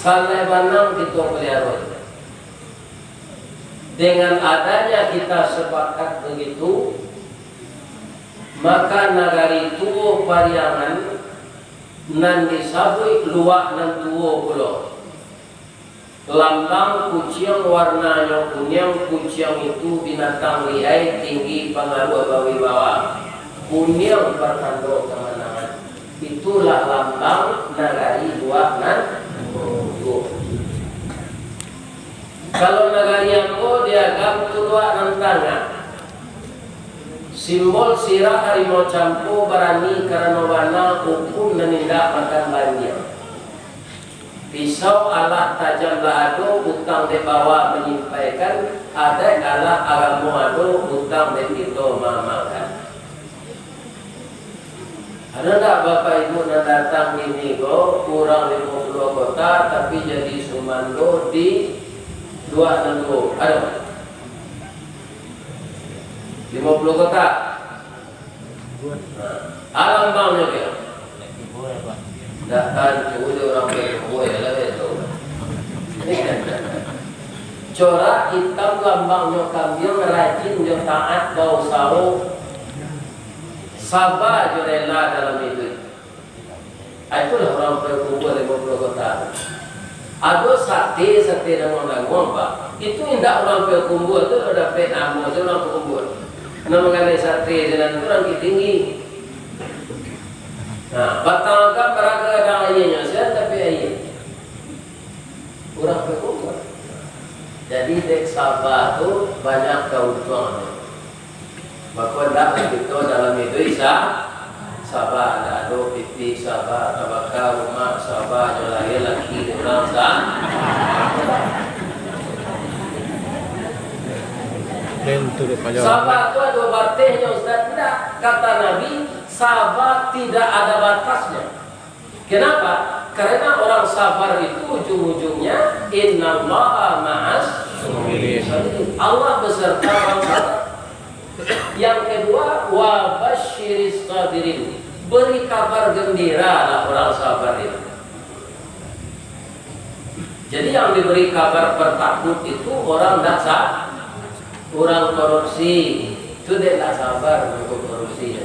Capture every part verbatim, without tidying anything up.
Salai banang kito paliaro. Dengan adanya kita sepakat begitu, maka nagari tuo Pariangan nan disabuik Luak Nan Tuo pulo. Lambang kuciang warnanyo kuniang, kuciang itu binatang lihai, tinggi, pangaruah, bawibawa. Kuniang pertando kemenangan. Itulah lambang nagari Luak Nan Tuo. Kalau nagari ambo di Agam tu Luak Nan Tangah. Simbol sirah harimau campo barani karano bana hukum nan indak makan banjir. Pisau alah tajam lah ado, utang dek bawa manyimpaikan, adaik alah agamo ado, utang dek kito maamalkan. Ado ndak Bapak Ibu nan datang kini ko, urang Limo Puluah Kota, tapi jadi sumando di Luak Nan Tuo? Ado? Limo Puluah Kota? Nah, alambangnyo kiro. Ndak tantu dek urang Puluah Kota lah, betul. Corak itam lambangnyo kambiang, rajin jo taat bausaho. Saba jo rela dalam iduik. Ah, itulah urang Payakumbuah Limo Puluah Kota. Ado sate, sate danguang-danguang, Pak. Itu indak urang Payakumbuah tu, lah dapek namo tu urang Payakumbuah. Nan manggaleh sate sinan tu urang Bukittinggi. Nah, Batang Agam baraga gadang aianyo, sinan dapek aia. Urang Payakumbuah. Jadi, dek saba tu banyak kauntuangannyo. Mako, andaklah kito dalam iduik sa-, saba, ndak ado pitih saba, tabaka rumah saba, jo lahia laki dek urang sa-, Saba tu ado batehnyo, Ustaz. Ndak, kata Nabi, saba tidak ada batasnya. Kenapa? Karena orang sabar itu ujung-ujungnya, "Innallaha ma'as sabirin." Allah beserta orang sabar. Yang kedua, "Wa basyiris sabirin." Beri kabar gembira lah orang sabar itu. Jadi, yang diberi kabar pertakut itu orang ndak sa-, urang korupsi, tu dek ndak sabar nunggu korupsi.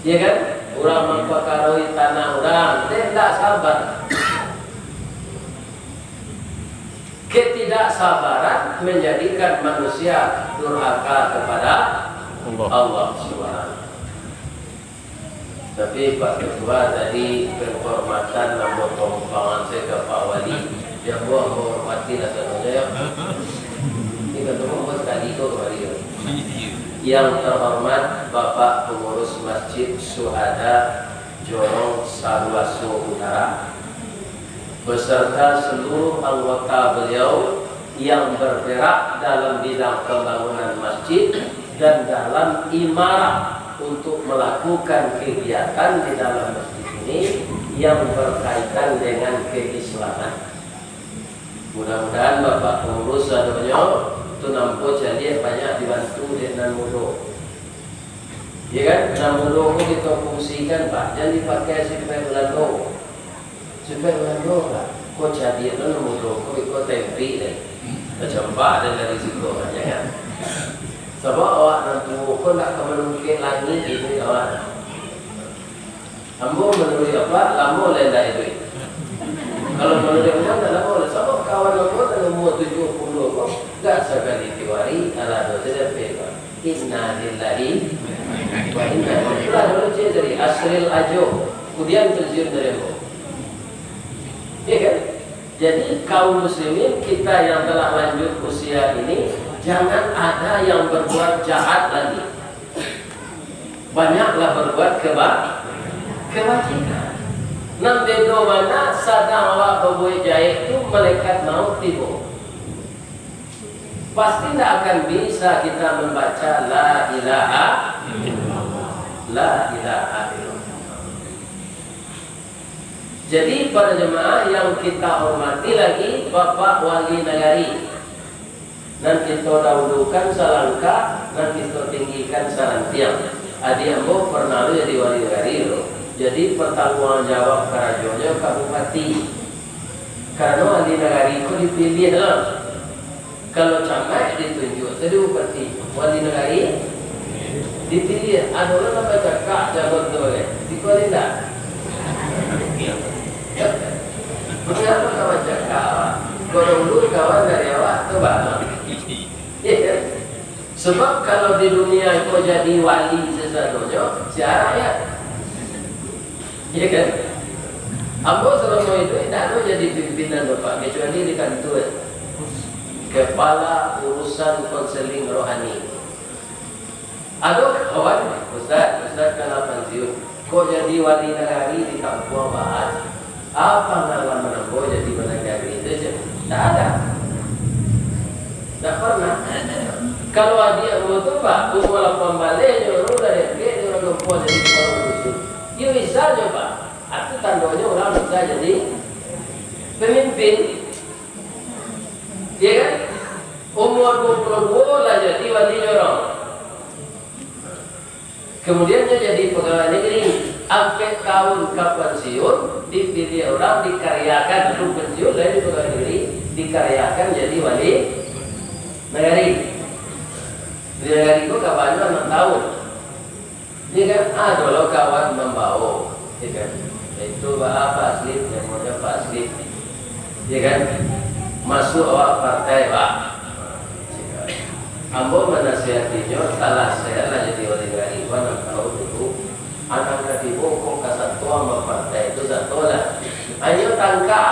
Iya kan? Urang mampakaroi tanah urang, dek ndak sabar. Ketidaksabaran menjadikan manusia durhaka kepada Allah. Allah Subhanahu. Tapi Pak Ketua tadi penghormatan namo tompangan saya ke Pak Wali, ya, ambo hormati lah sadonya, ya. Ini kan cuma buat sekali tu kembali, ya. Yang terhormat Bapak Pengurus Masjid Suhada Jorong Saruaso Utara, beserta seluruh anggota beliau yang bergerak dalam bidang pembangunan masjid dan dalam imarah untuk melakukan kegiatan di dalam masjid ini yang berkaitan dengan keislaman. Mudah-mudahan Bapak Pengurus sadonyo tu nampo caliak banyak dibantu dek nan mudo. Ya kan? Nan mudo ko kito fungsikan, Pak. Jan dipakai sipai Belando. Sipai Belando, Pak. Ko cadiak nan mudo ko iko tempi deh. Tacampak deh dari situ, ya kan? Sabab awak nan tuo ko ndak ka manungkek langik gitu, kawan. Ambo manuruik Bapak, lamo lah indak iduik. Kalau manuruik ambo, indak lamo lah. Sabab kawan ambo nan umua tujuah puluah ko, indak sakali tiwari, alah doh, indak dapek, Pak. Innalillahi wa inna ilaihi. Itulah dulu ciri dari asril ajo, kemudian pensiun dari ambo. Iya kan? Jadi, kaum muslimin kita yang telah lanjut usia ini, jangan ada yang berbuat jahat lagi. Banyaklah berbuat keba-, kebajikan. Nan bedo bana, sadang awak babuek jahek tu, malaikat maut tibo. Pasti ndak akan bisa kita membaca la ilaha illallah. La ilaha illallah. Jadi, para jemaah yang kita hormati lagi, Bapak Wali Nagari, nan kito dahulukan salangkah, nan kito tinggikan sarantiang. Adiak ambo pernah lo jadi wali nagari lo. Jadi, pertanggungan jawab karajonyo ka bupati. Karano wali nagari ko dipiliah lah. Kalau camat ditunjuak, tadi bupati, wali nagari dipiliah. Ado lah nan bacakak jago tu, eh. Iko ni ndak? Mangapa ka bacakak awak? Ko dulu kawan dari awak tu, Bang. Iya kan? Sebab kalau di dunia ko jadi wali sasadonyo, si Arab ya. Iya kan? Ambo salamo iduik indak ado jadi pimpinan, Bapak, kecuali di kantua. Kepala Urusan Konseling Rohani. Ado kawan, "Ustaz, Ustaz kan lah pansiun. Kok jadi wali nagari di kampuang, Pak? Apo pangalaman ambo jadi wali nagari tu?" Cek, "Ndak ada. Ndak pernah." Kalau adiak ambo tu, Pak, umua lapan baleh nyo baru lah diangkek dek urang kampuang jadi kepala dusun. Iyo bisa nyo, Pak. Itu tandonyo urang bisa jadi pemimpin. Iya kan? Umua duo puluah duo lah jadi wali nyo urang. Kemudian dia jadi pegawai negeri. Ampek tahun ka pensiun, dipilih orang, dikaryakan, belum pensiun, lah jadi pegawai negeri, dikaryakan jadi wali nagari. Wali nagari tu kabanyo enam tahun. Dia kan, ado lo kawan mambao, ya kan? Itu ba-, Pak Slip, namonyo Pak Slip. Ya kan? Masuak awak partai, Pak. Ambo manasihatinyo, salah sehat lah jadi wali nagari, Pak, nan tahu dulu. Anak katibo kok ka satuang bapartai tu satu lah. Hanyo tangka.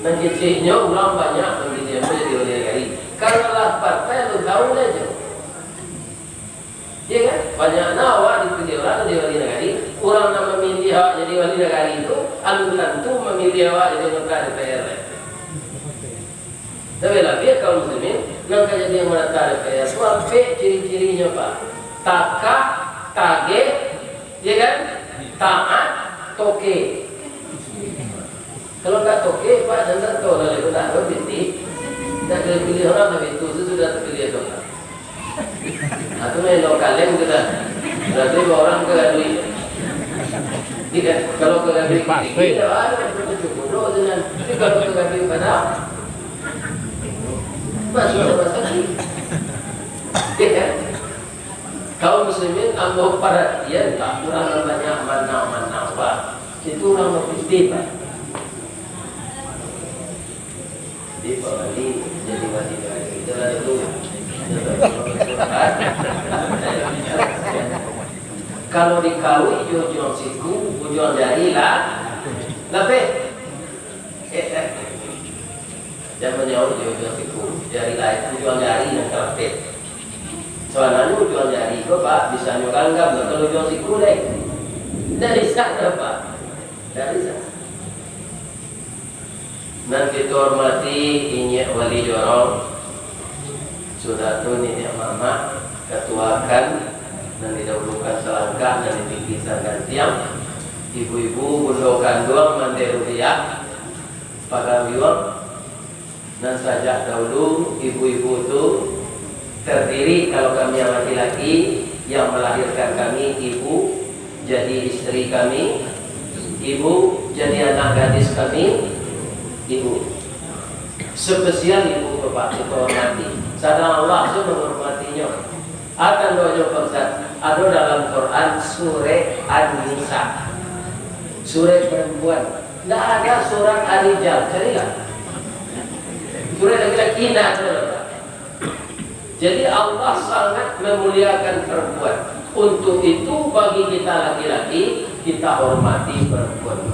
Nan keceknyo urang banyak mamiliah ambo jadi wali nagari. Kalau lah partai, lu tahu lah jo. Iya kan? Banyak nah awak dipilih urang jadi wali nagari. Urang nan mamiliah awak jadi wali nagari tu, alun tantu mamiliah awak jadi anggota D P R. Tapi labiah kaum muslimin, nan ka jadi anggota D P R tu ampek ciri-cirinyo, Pak. Takah, tageh, iya kan? Taat, toke. Kalau ndak toke, Pak, jan tantu lah, kalau ndak ada piti, ndak ada pilih orang, tapi itu sudah terpilih tu. Atau main lo kaleng tu dah. Berarti dua orang ke gadui. Iya kan? Kalau ke gadui, Pas, tinggi, weh. Dah ada, cukup bodoh tu kan. Tapi kalau ke gadui pada, masuk rumah sakit. Iya kan? Kaum muslimin, ambo paratian, Pak, urang nan banyak manau-manau, Pak. Itu urang bapitih, Pak. Jadi, Pak Wali, jadi wali dari kita lah dulu. Kalau dikawin, ujuang siku, ujuang jari lah, lapeh. Jan manyaut jo ujuang siku, jari lai, ujuang jari nan ka lapeh. Soalnyo ujuang jari ko, Pak, bisanyo ganggam, kalau ujuang siku lai, ndak bisa doh, Pak. Ndak bisa. Nan kito hormati, inyiak wali jorong, sudah tu niniak mamak, katuakan, nan didahulukan salangkah, nan ditinggi sagantiang, ibu-ibu, bundo kanduang, mandeh ruhiah, Padahal juo, nan sajak dahulu ibu-ibu tu terdiri, kalau kami yang laki-laki, yang melahirkan kami ibu, jadi istri kami ibu, jadi anak gadis kami ibu. Spesial ibu, Bapak, kita hormati. Sadang Allah tu menghormatinyo. Atan doa jo Pak Ustaz, ado dalam Quran surek An-Nisa. Surek perempuan. Ndak ada surat Ar-Rijal, carilah. Surek laki-laki ndak ada. Jadi Allah sangat memuliakan perempuan. Untuk itu bagi kita laki-laki, kita hormati perempuan.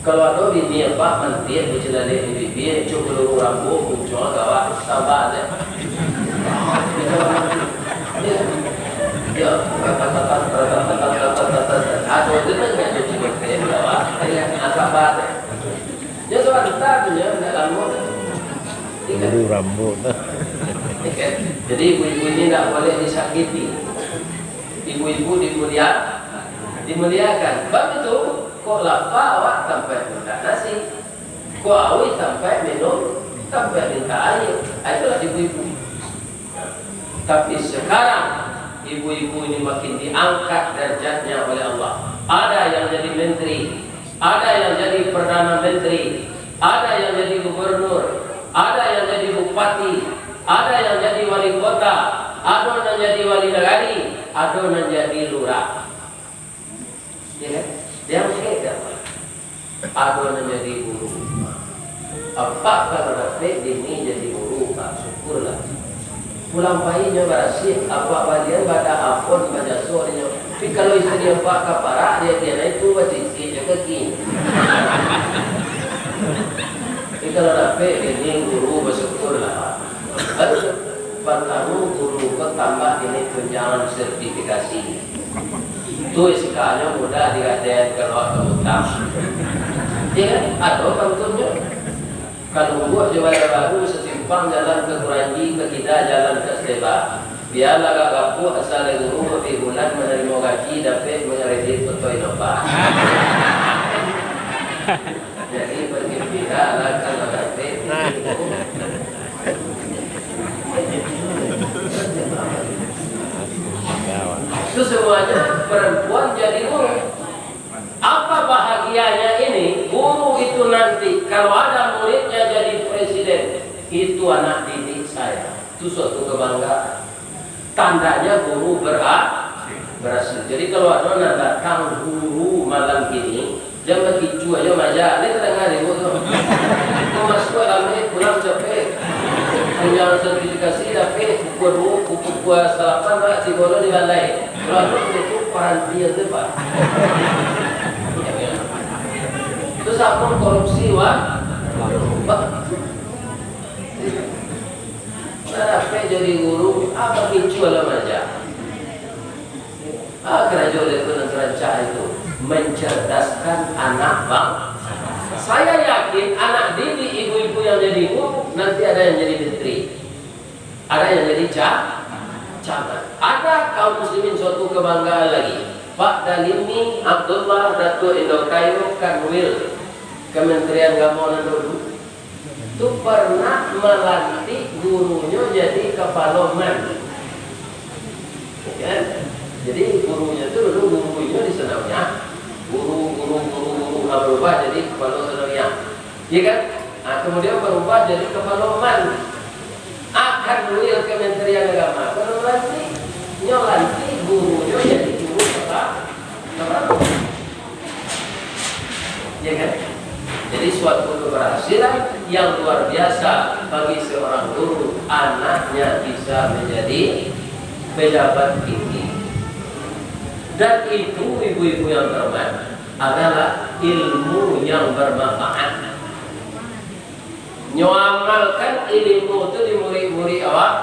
Kalau ado bini, Pak, mantiak bacilalek di bibia, cuk baluru rambuik, muncuang gawak, sabar sajo. Ya. Ya. Ado tu kan, ya, cuci bengkek, gawak, ya, sabar sajo. Ya, sabanta tu, ya, ndak lamo. Baluru rambuik tu. Ya kan? Jadi, ibu-ibu ini ndak boleh disakiti. Ibu-ibu dimulia-, dimuliakan. Bab itu, kok lapa awak tampek mintak nasi, kok auih tampek minum, tampek mintak aia. Ah, itulah ibu-ibu. Tapi sekarang, ibu-ibu ini makin diangkat darjatnya oleh Allah. Ada yang jadi menteri, Ada yang jadi Perdana Menteri, ada yang jadi gubernur, ada yang jadi bupati, ada yang jadi wali kota, ado nan jadi wali nagari, ado nan jadi lurah. Ya kan? Yang hebat. Ado nan jadi guru. Apak kalau dapek bini jadi guru, Pak, syukurlah. Pulang pai nyo barasiah, apak balian bada afon bajaso dinyo. Tapi kalau istri apak ka parak, dia, dia naitu bacicik jo kaki. Tapi kalau dapek bini guru, basyukurlah, Pak. Baru, partamo guru ko tambah kini tunjangan sertifikasi. Tu S K-nyo mudah digadaian kalau ka utang. Ya kan? Ado pantunnyo. Kalau buek jo bala baru, sasimpang jalan ka Kuranji, ka kida jalan ka Steba. Bialah agak gapuah, asal dek guru, tapi bulan manarimo gaji, dapek mangaredit oto Innova. Jadi, bergembiralah kalau dapek. Itu semuanya perempuan jadi guru. Apa bahagianya ini, guru itu nanti, kalau ada muridnya jadi presiden, itu anak didik saya. Itu suatu kebanggaan. Tandanya guru bera-, berhasil. Jadi, kalau ada nan datang guru malam ini, jan bakicuah jo maja. Ni tadanga di guru tu. Kau masuk dalam ni, pulang capek. Tunjangan sertifikasi dapek, pukua duo, pukua salapan, nak tibo di balai. Kalau ada tu, paranti tu, Pak. Itu samo korupsi, wah. Nah, dapek jadi guru, apa kicu alam aja. Ah, karajo dia tu nan tarancak itu, mencerdaskan anak bang. Saya yakin anak didik ibu-ibu yang jadi guru, nanti ada yang jadi menteri, ada yang jadi ca-, camat. Ada kaum muslimin suatu kebanggaan lagi. Pak Dalimi Abdullah Datuk Indo Kairo Kanwil Kementerian Agama nan dulu, tu pernah malantik gurunyo jadi kapalo man. Kan? Jadi gurunyo tu dulu gurunyo di Sanawiyah. Guru, guru, guru, guru, lah berubah jadi kapalo Sanawiyah. Ya kan? Ah, kemudian berubah jadi kapalo man. Akan dunia Kementerian Agama. Kalau lantik, nyo lantik gurunyo jadi guru kapa-, kapalo. Ya kan? Jadi suatu keberhasilan yang luar biasa bagi seorang guru, anaknya bisa menjadi pejabat tinggi. Dan itu, ibu-ibu yang terhormat, adalah ilmu yang bermanfaat. Nyo amalkan ilmu tu di murid-murid awak,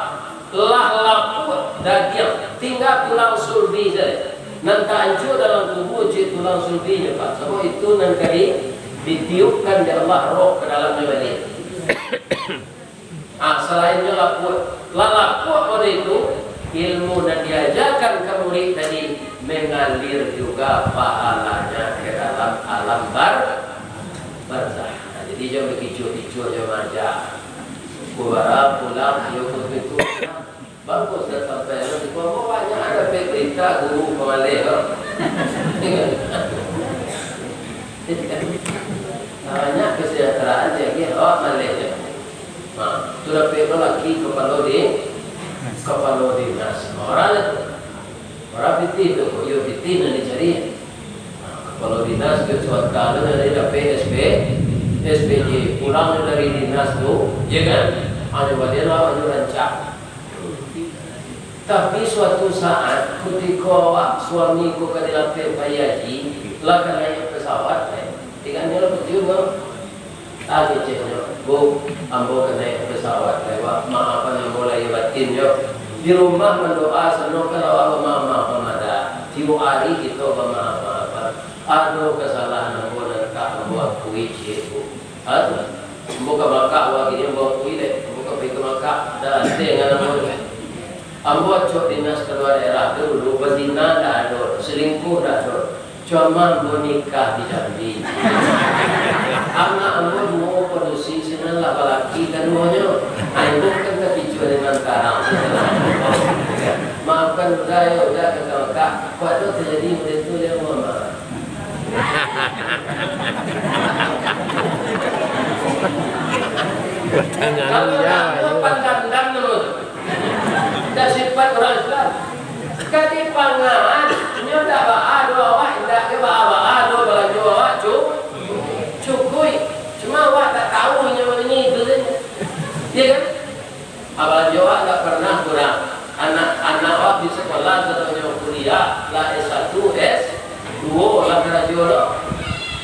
lah lapuak dagiang, tingga tulang sulbi sajo. Nan taancua dalam kubua, ciek tulang sulbinyo, Pak. Sabab itu nan ka di-, ditiupkan dek Allah roh ka dalamnyo baliak. Ah, salainnyo lapuak, lah lapuak model itu, ilmu nan diajakan ka murid tadi mengalir juga pahalanya ke dalam alam bar-, barzah. Nah, jadi jan bakicuah-kicuah jo maja. Kubara pulang, iyo kutu itu. Bagus dah sampai, lalu di bawah banyak ada berita guru pamaleh, loh. Banyak kesejahteraan, jadi awak maleh je. Nah, tu dapek laki kapalo di, kapalo dinas. Orang tu. Orang pitih tu, kok iyo pitih nan dicari. Nah, kapalo dinas tu suatu kali dari dapek S P, S P J. Pulang tu dari dinas tu, ya kan? Anu balian lah, anu rancak. Tapi suatu saat, kutiko awak suami ko ka dilapeh pai haji, lah ka naiak pesawat, eh, tingannyo lah kutiun, bang. Ah, keceknyo, "Bu, ambo ka naiak pesawat, lewat maafan ambo lahia batin jo. Di rumah mandoa, sano kan awak bamaaf-maafan mada. Tiok ari kito bamaaf-maafan. Ado kasalahan ambo nan ka ambo akui ciek, Bu." Ah, tu. Ambo ka Makah, wah, gini ambo akui dek. Ambo ka pai ka Makah. Dah, ati dengan ambo tu. Ambo acok dinas kalua daerah tu dulu, bazina ndak ado, selingkuh ndak ado. Cuma ambo nikah di Jambi. Anak ambo duo padusi, sinan lah balaki kaduonyo. Ai, bukan kapicuah dengan karang. Maafkan udah, ya udah, kata Makah. Kok ado terjadi macam tu, ya, Muhammad? Jadi pangan, inyo ndak baa doh awak, indak ka baa-baa doh balanjo awak cu-, cukuik. Cuma awak ndak tahu inyo ini itu sajo. Iya kan? Balanjo awak ndak pernah kurang. Anak-anak awak di sekolah, sadonyo kuliah, lah S satu, S dua, lah karajo lo.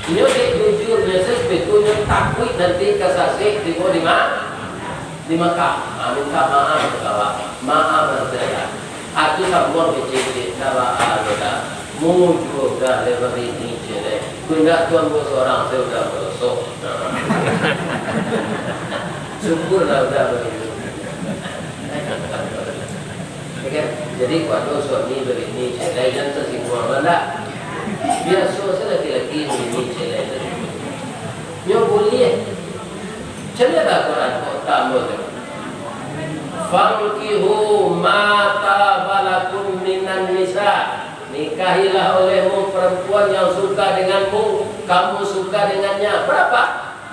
Inyo dek jujur, biaso sepitunyo takuik nanti ka sasek tibo di ma-, di Makkah. Ah, minta maaf ka awak. Maaf, Rasulullah. Aku sambuang kecil-kecil, ndak baa doh dah. Mujua dah lewat ini, cek deh. Ku indak tu ambo sorang, sajo udah barosok. Syukurlah udah begitu. Ya kan? Jadi, kok ado suami babini, cek deh, jan tasingguang lah, ndak? Biaso sajo laki-laki babini, cek deh. Nyo buliah. Caliaklah Quran, kok tambah tu. "Fankihu ma taba lakum minan nisa." Nikahilah olehmu perempuan yang suka denganmu, kamu suka dengannya. Berapa?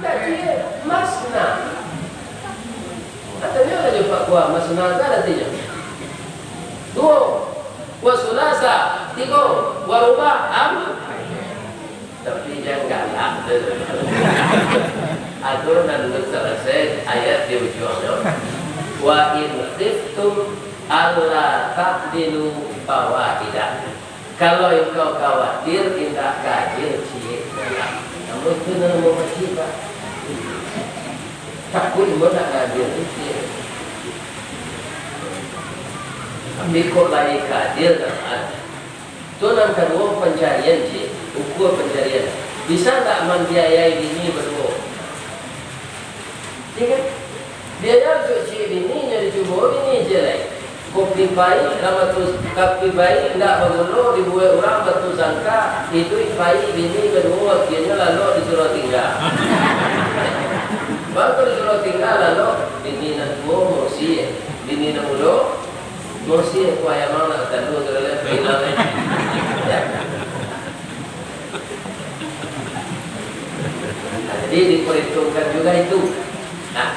Ndak ciek. Masna. Katonyo lah jo Pak Kua, masna tu aratinyo duo. Wa sulasa, tigo. Wa ruba, am-, Tapi jan galak tu. Ado nan alun salasai ayat di ujuangnyo. "Wa in khiftum alla ta'dilu fawahida." Kalau engkau khawatir indak ka adil, ciek galak. Namun itu nan mamaci, Pak. Takuik ambo indak ka adil, ciek. Tapi kok lai ka adil, kan? Tu nan kaduo, pancarian, cik. Ukua pancarian. Bisa ndak mambiayai bini baduo? Iya kan? Biaya untuak cik bini, nyo dicubo bini je lai. Kopi pai, ramatus, kopi pai, ndak bagulo, dibuek urang batu sangka, iduik pai bini baduo, akhianyo lalok disuruah tingga. Baru disuruah tingga, lalok, bini nan tuo, mausia, bini nan mudo, Mursi, kuah ayam nak tanduk tu, dah, dah, dah. Nah, jadi diperhitungkan juga itu. Nah,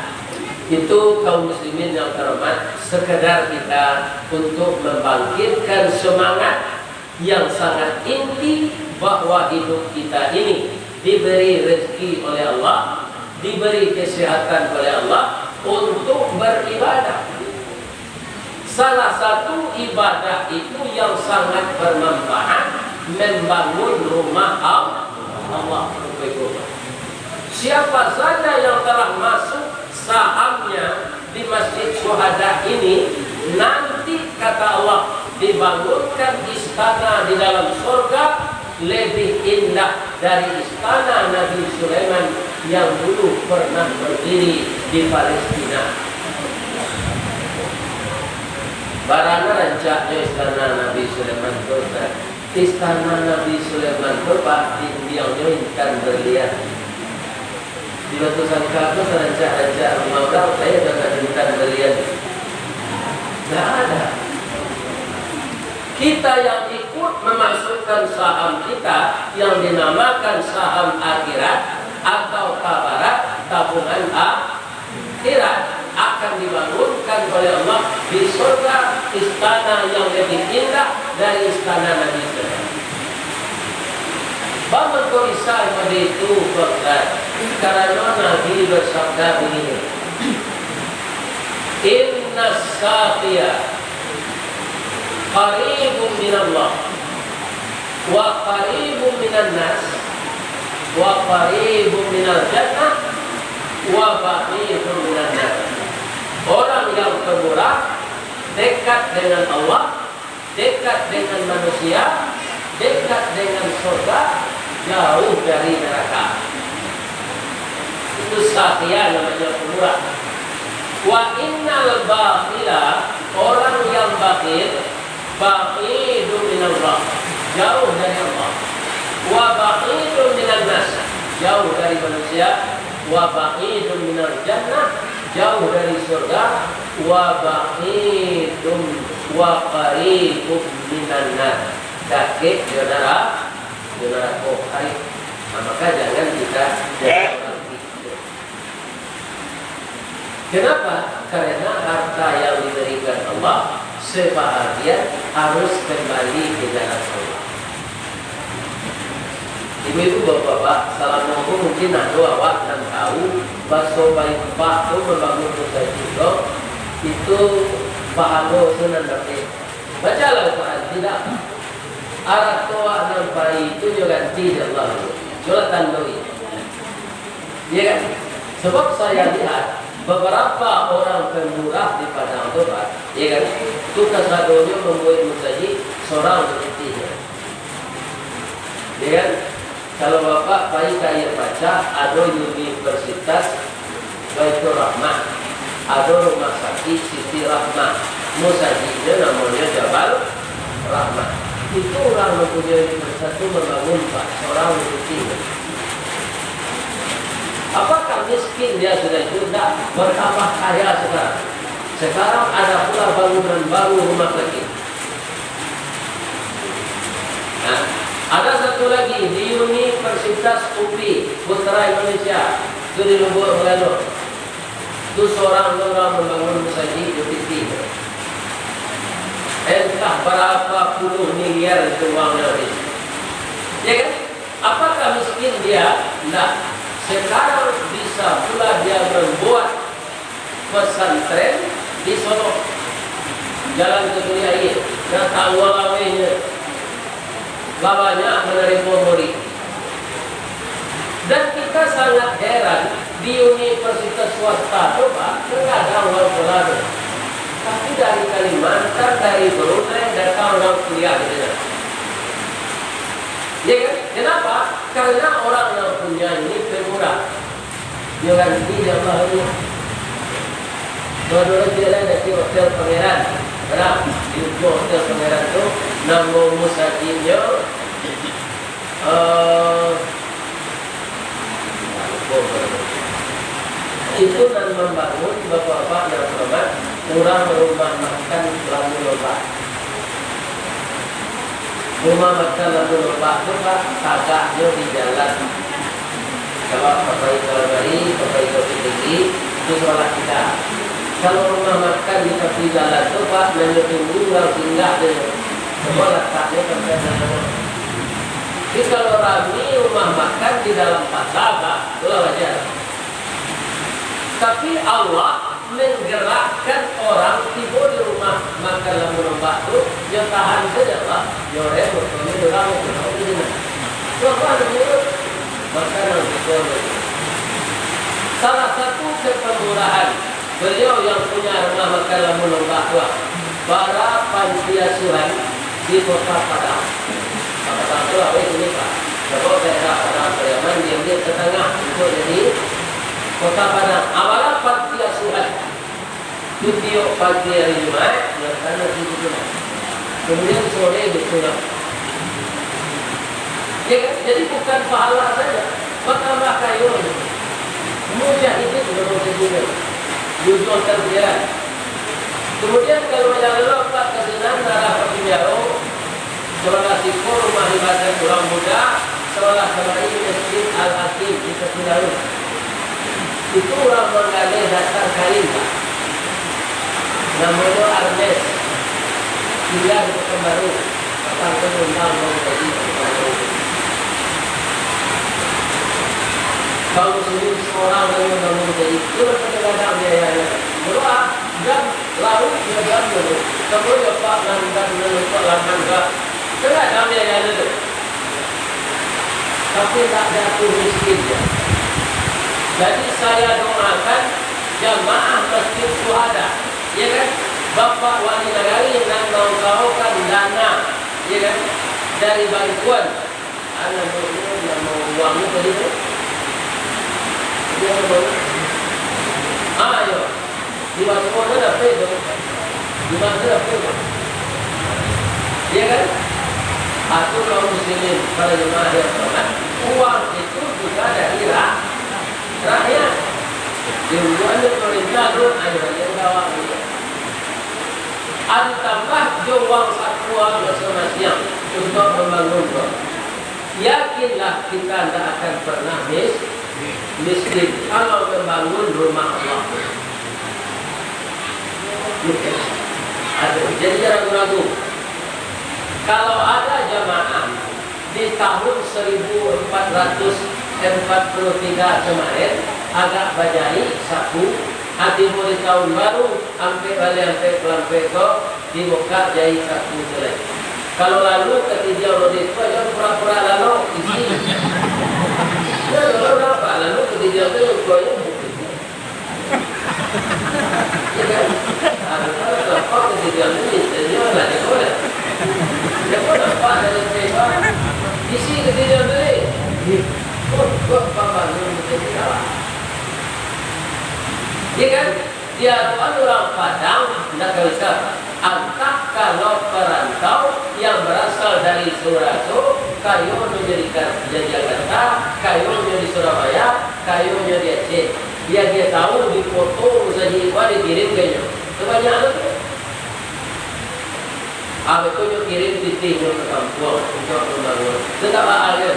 itu kaum muslimin yang terhormat, sekedar kita untuk membangkitkan semangat yang sangat inti bahwa hidup kita ini diberi rezeki oleh Allah, diberi kesehatan oleh Allah untuk beribadah. Salah satu ibadah itu yang sangat bermanfaat, membangun rumah Al-, Allah. Siapa saja yang telah masuk sahamnya di Masjid Syuhada ini, nanti, kata Allah, dibangunkan istana di dalam sorga lebih indah dari istana Nabi Sulaiman yang dulu pernah berdiri di Palestina. Bara rancaknyo istana Nabi Sulaiman tu, Ustaz? Istana Nabi Sulaiman tu, Pak, dindiangnyo intan berlian. Di Batu Sangka tu sarancak-rancak rumah urang, ado intan berlian? Ndak ada. Kita yang ikut memasukkan saham kita yang dinamakan saham akhirat atau tabarak, tabungan akhirat, akan dibangunkan oleh Allah di surga istana yang lebih indah dari istana Nabi Sulaiman. Baa mangko bisa model itu, Pak Ustaz? Karano Nabi bersabda begini, "Inna saqia qaribun minallah, wa qaribun minan nas, wa qaribun minal jannah, wa ba'idun minan nar." Orang yang pemurah dekat dengan Allah, dekat dengan manusia, dekat dengan surga, jauh dari neraka. Itu saqia namanya, pemurah. Wa innal bakhila, orang yang bakhil, ba'idun minallah, jauh dari Allah. Wa ba'idun minan nas, jauh dari manusia. Wa ba'idun minal jannah, jauh dari surga. Wa ba'idun, wa qaribun minan nar, dakek jo nara-, jo narako. Qarib. Nah, maka jangan kita jadi orang itu. Kenapa? Karena harta yang diberikan Allah Sebahagian harus kembali ke jalan Allah. Ibu-ibu, bapak-bapak, salamo ko mungkin ado awak nan tahu baso paimpak tu, mambangun musajik tu, itu pahalo tu nan dapek. Bacalah Al-Quran, tidak. Arato awak nan pai tu jo ganti dek Allah. Coba tandoi. Iya kan? Sebab saya lihat beberapa orang pemurah di Padang tu, Pak, iya kan? Tu kasadonyo mambuek musajik sorang jo pitihnyo. Iya kan? Kalau Bapak pai ka Aia Pacah, ado Universitas Baitur Rahmah, ado Rumah Sakik Siti Rahmah, musajiknyo namonyo Jabal Rahmah. Itu urang nan punyo universitas tu mambangun, Pak, sorang jo pitihnyo. Apakah miskin dia sudah itu? Ndak, bertambah kaya sekarang. Sekarang ada pula bangunan baru rumah sakit. Nah, ada satu lagi di Universitas U P I, Putra Indonesia, tu di Lombok Bangano. Tu sorang urang mambangun musajik jo pitihnyo. Entah barapa puluah miliar itu uang nan habis. Ya kan? Apakah miskin dia? Ndak. Sekarang bisa pula dia mambuek pesantren di Solok. Jalan ka Sungai Aia, nan taruang lawehnyo, lah banyak manarimo murid. Dan kita sangat heran, di universitas swasta tu, Pak, kadang urang sekolah tu. Tapi dari Kalimantan, dari Brunei, datang urang kuliah di sinan. Ya kan? Kenapa? Karena orang yang punya ini pemurah. Yo ganti dek Allah tu. Dua-dua tu lah dari Hotel Pangeran. Nah, di ujung Hotel Pangeran tu, namo musajiknyo, eh, itu nan mambangun, bapak-bapak nan hormat, urang Rumah Makan Lamun Ombak. Rumah Makan Lamun Ombak tu, Pak, tagaknyo di jalan. Kalau ka pai ka Lamari, ka pai ka Bukittinggi, itu sabalah kida. Kalau rumah makan di tapi jalan tu, Pak, nan nyo tunggu urang singgah tu. Sebab lataknyo tampek nan anu. Tapi kalau rami rumah makan di dalam pasar, Pak, tu lah wajar. Tapi Allah menggerakkan orang tibo di Rumah Makan Lamun Ombak tu, yo tahan sajo lah, yo rem, motornyo urang, motor urang di sinan. Tu apo namonyo? Makanan spesial. Salah satu kepemurahan beliau yang punya Rumah Makan Lamun Ombak tu, ah, bara panti asuhan di Kota Padang. Kota Padang tu lah, weh, sini, Pak. Kalau daerah Padang Pariaman, diambil ke tangah untuk jadi Kota Padang. Awalnya panti asuhan. Tu tiok pagi hari Jumaat, diantarkan di situ. Kemudian sore dipulang. Ya kan? Jadi bukan pahala saja, bertambah kayo. Mujahidin, kalau kita jujur terbiar. Kemudian kalau yang lelah, Pak, ke sinan, arah Patimbiaro, sabalah siko rumah ibadah urang Buddha, sabalah kamari Masjid Al-Hakim di Patimbiaro. Itu urang Manggaleh datang kain, Pak. Namonyo Arnes. Tingga di Pekanbaru. Datang ka undang urang jadi Pekanbaru. Kaum muslimin surang nan bangun jadi, itu lah kadang-kadang biayanyo. Murah, dan lauk, ya, dan lauk. Kamu ya, Pak, nan, dan, nan, Pak, laman, Pak. Kadang-kadang biayanyo tu. Tapi tak jatuh miskin, ya. Jadi, saya doakan jamaah Masjid Syuhada, ya kan? Bapak Wali Nagari nan mangkawakan dana, ya kan? Dari bantuan. Anak buahnya yang mau uangnya tadi tu. Dia mau. Ah, yo. Di mana tu dapet tu? Di mana tu dapet tu? Iya kan? Aku kaum muslimin, para jemaah yang hormat, uang itu juga dari ra-, rakyat. Di ujung pemerintah tu, ayo, yang bawa dia. Ditambah jo uang sakuah masing-masing untuk membangun rumah. Yakinlah, kita ndak akan pernah mis-, miskin kalau membangun rumah Allah. Ada. Jadi, jangan ragu-ragu. Kalau ada jamaah di tahun seribu empat ratus empat puluh tiga kemarin agak bajahik saku, tibo di tahun baru, ampek baleh ampek palampek ko, dibuka jahik saku tu lai. Kalau lalu ka tidiang ode ko, jangan pura-pura lalok, isi. Yo, kalau nampak lalu ka tidiang tu, ko yo. Ya kan? Ado kan nampak kejadian tu, jadi orang nak cakap lah. Siapa nampak dalam tembak? Isi kejadian tu ni. Oh, buat pambangun macam tu lah. Ya kan? Dia tu kan orang Padang, nak kawin. Antah kalau perantau yang berasal dari Suraso, kayonyo di Ka-, di Jakarta, kayonyo di Surabaya, kayonyo di Aceh. Dia, dia tahu di foto saja itu ada kirim kayonyo. Sebanyak tu. Abis tu nyo kirim titihnyo ke kampuang untuk membangun. Tetap ada.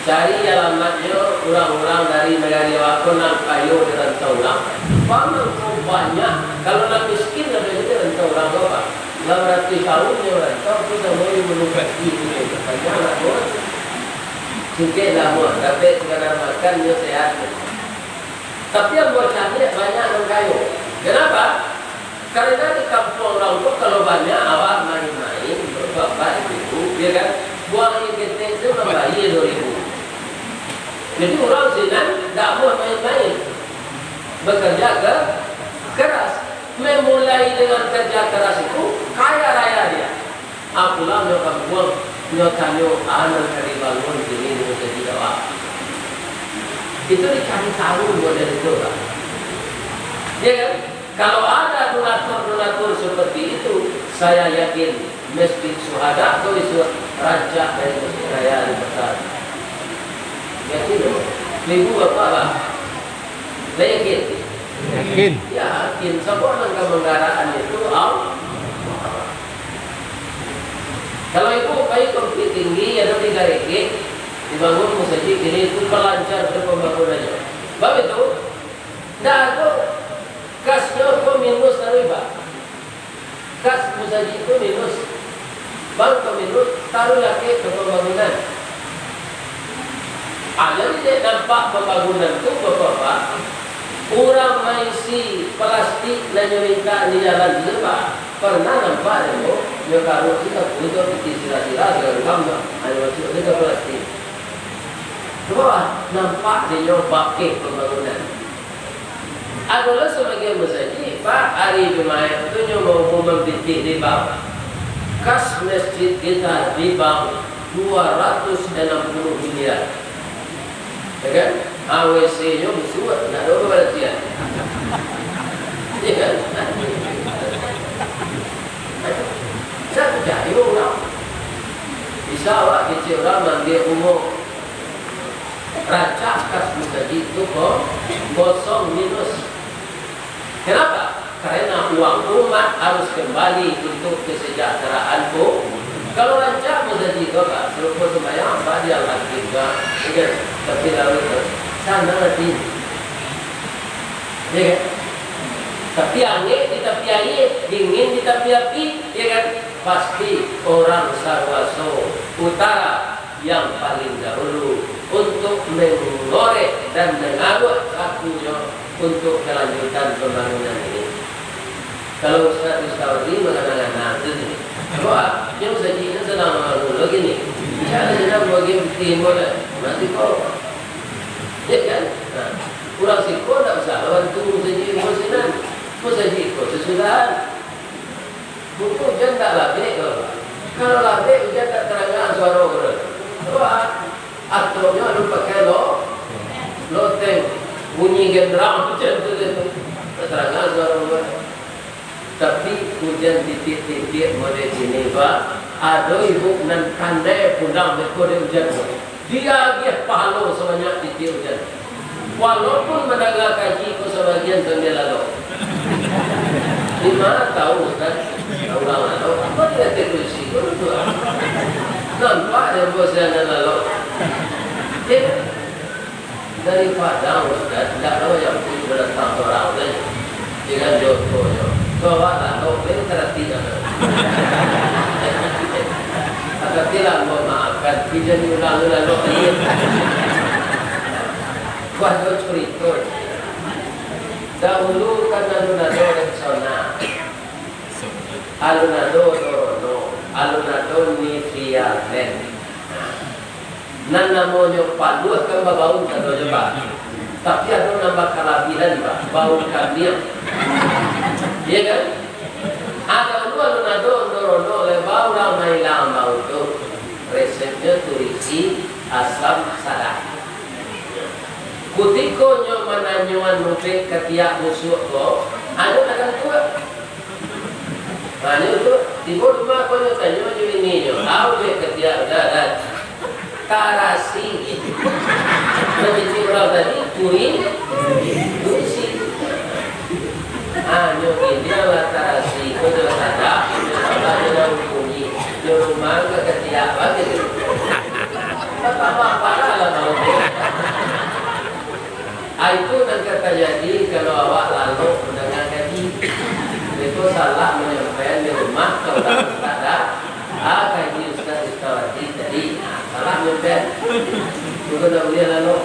Cari alamatnyo urang-urang dari nagari awak ko nan kayo di rantau urang. Pamangko banyak, kalau nan miskin ado juo di rantau urang ko, Pak. Lah baratuih tahun nyo rantau, tu samo jo gunung kaki tu, banyak lah, Bos. Singkek lah, Bos, dapek sakadar makan, nyo sehat. Tapi ambo caliak banyak nan kayo. Kenapa? Karena di kampuang urang tu, kalau banyak awak main-main, bapak-bapak, ibu-ibu, ya kan, buang aia ketek tu mambayia duo ribu. Jadi, urang sinan ndak amuah main-main. Bekerja ke-, keras. Memulai dengan kerja keras itu, kaya raya dia. Ah, pulang nyo kampuang, nyo tanyo, "A nan ka dibangun kini di masajik awak?" Itu dicari tahu model itu, Pak. Ya kan? Kalau ada donatur-donatur seperti itu, saya yakin Masjid Syuhada tu bisa rancak dari Masjid Raya Al-Besar. Yakin, Pak? Ibu bapak, Pak? Saya yakin. Yakin. Yakin. Sabab nan ka manggaraan itu Allah. Kalau ibu pai ka Bukittinggi, iyo, ado di Garekek, dibangun masajik kini, itu ka lancar tu pambangunannyo. Bab itu, ndak ado kasnyo ko minus taruih, Pak. Kas masajik tu minus. Bang ka minus, taruih lakek ka pambangunan. Ah, jadi dek nampak pambangunan tu, Bapak-bapak, urang maisi plastik nan nyo mintak di jalan tu, Pak. Pernah nampak dek ambo, nyo karuik tu, sapu tu, pitih sira-sira, sagalo macam tu. Ah, nyo masuak tu ka plastik. Cubo, nampak dek nyo bakeh pambangunan. Adolah sabagian masajik, Pak, ari Jumaik tu nyo maumuman pitih di bank. Kas masjid kita di bank dua ratus enam puluh miliar. Ya kan? A W C-nyo busuak, ndak ado baratian. Ya kan? Sa picayo urang. Bisa awak kecek urang maambiak bungo. Rancak kas masajik tu ko-, kosong minus. Kenapa? Karena uang umat harus kembali untuk kesejahteraan umat. Kalau rancak masajik ko, Pak, sarupo sumbayang, Pak, di Al-Hakim, Pak, ya kan? Tapi lalu tu, sanang ati. Ya kan? Tapi angek di tapi aia, dingin di tapi api, ya kan? Pasti orang Saruaso Utara yang paling dahulu untuk mengorek dan mengaruak sakunyo untuk kelanjutan pembangunan ini. Kalau Ustaz Mustawardi mangana-ngana tu ni, wah, yang sajiknya senang bangun lagi ni. Cara senang bagi timbul lah. Nanti kau, ya kan? Nah, urang siko ndak usah lawan tu sajik, masajik ko sesudahan. Mungkin ujan tak labek, kalau, kalau labek ujan tak terangah suara orang. Wah, atoknya lu pakai lo, loteng, bunyi genderang macam tu dia tu. Tak terangah suara orang. Tapi ujan titik-titik model sini, Pak. Ado ibu nan pandai pulang beko dek ujan tu. Diagiah pahalo sabanyak titiak ujan. Walaupun mandanga kaji ko sabagian sambil lalok. Di ma tahu, Ustaz? Urang lalok. Apa dia kata kunci ko tu? Nampak dia bos yang lalok. Ya kan? Dari Padang, Ustaz, ndak tahu yang pun datang seorang tu. Dengan jodohnya. Bawa lalok, lain karati lalok. Tapi lah, mohon maafkan, bisa diulang lalok lagi. Buah tu curito. Dahulu kan alun ado Rexona. Alun ado Dorono. Alun ado Nivea Men. Nan namonyo paluah kan babau, katonyo, Pak. Tapi ado nan bakalabihan, Pak, bau kamiang. Iya kan? Ado dulu alun ado Dorono, lai bau lah mailang bau tu. Resepnyo turisi asam sadap. Kutiko nyo mananyoan ubek katiak busuak ko, ado nan ka tuak. Manyo tu, tibo rumah ko nyo tanyo jo bininyo, "Au je katiak dah, dah." Tarasi. Mancicik urang tadi, turi, turisi. Anyo gini lah tarasi, ko jo sadap, ko jo sadap, jo daun kunyik, jo rumah ka katiak, bagai tu. Tambah parah lah kalau tu. Ah, itu nan ka tajadi kalau awak lalok mandanga kaji. Beko salah manyampaian di rumah, ka urang ustaz dah. Ah, kaji ustaz, ustaz wajib tadi. Ah, salah manyampaian. Bukan tak boleh lalok.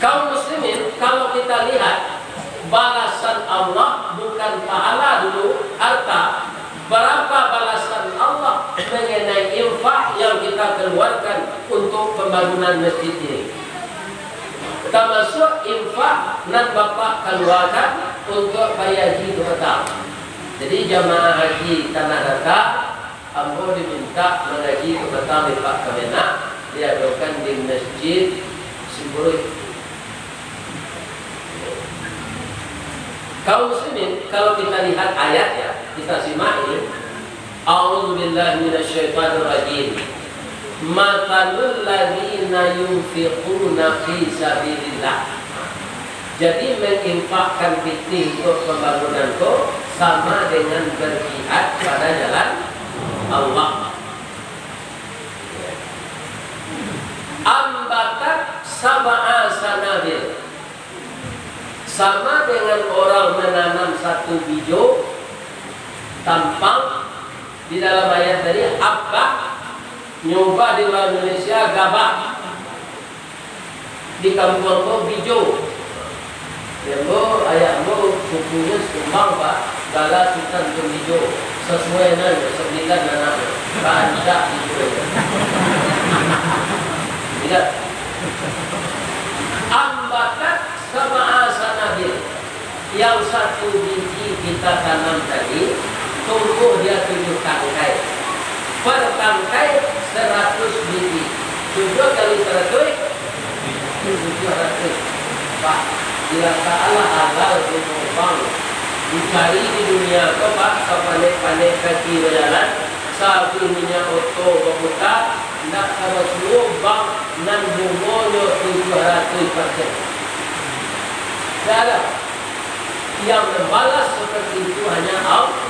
Kaum muslimin, kalau kita lihat, balasan Allah bukan pahala dulu, harta. Berapa balasan Allah mengenai infak yang kita keluarkan untuk pembangunan masjid ini? Termasuk infak nan Bapak keluarkan untuk bayar haji tu petang. Jadi, jamaah haji Tanah Datar, ambo diminta mangaji tu petang di Pak Kemenag, diadokan di Masjid Simpuruih. Kaum muslimin, kalau kita lihat ayat, ya, kita simak ini. A'udzubillahi minasyaitonirrajim. Matsalul ladzina yunfiquna fi sabilillah. Jadi, menginfakkan pitih untuk pembangunan ko sama dengan berjihad pada jalan Allah. Ambatat sab'a sanabil. Sama dengan orang menanam satu bijo tampang, di dalam ayat tadi, habbah, nyo ubah di urang Indonesia, gabah. Di kampuang ko bijo. Ambo, ayah ambo, sukunyo Sikumbang, Pak. Gala Sutan Tun Bijo, sasuai nan sambilan anaknyo, rancak Bijo. Ingat. Ambatat sab'a sanabil, yang satu biji kita tanam tadi, tumbuh dia tujuh tangkai. Per tangkai seratus biji. Tujuh kali seratus, tujuh ratus. Pak, bila Allah halal di Kupang, dicari di dunia ko, Pak, sapanek-panek kaki bajalan, saabih minyak oto baputa, ndak tabasuo bank nan bungonyo tujuh ratus persen. Ndak ada. Yang membalas seperti itu hanya Allah.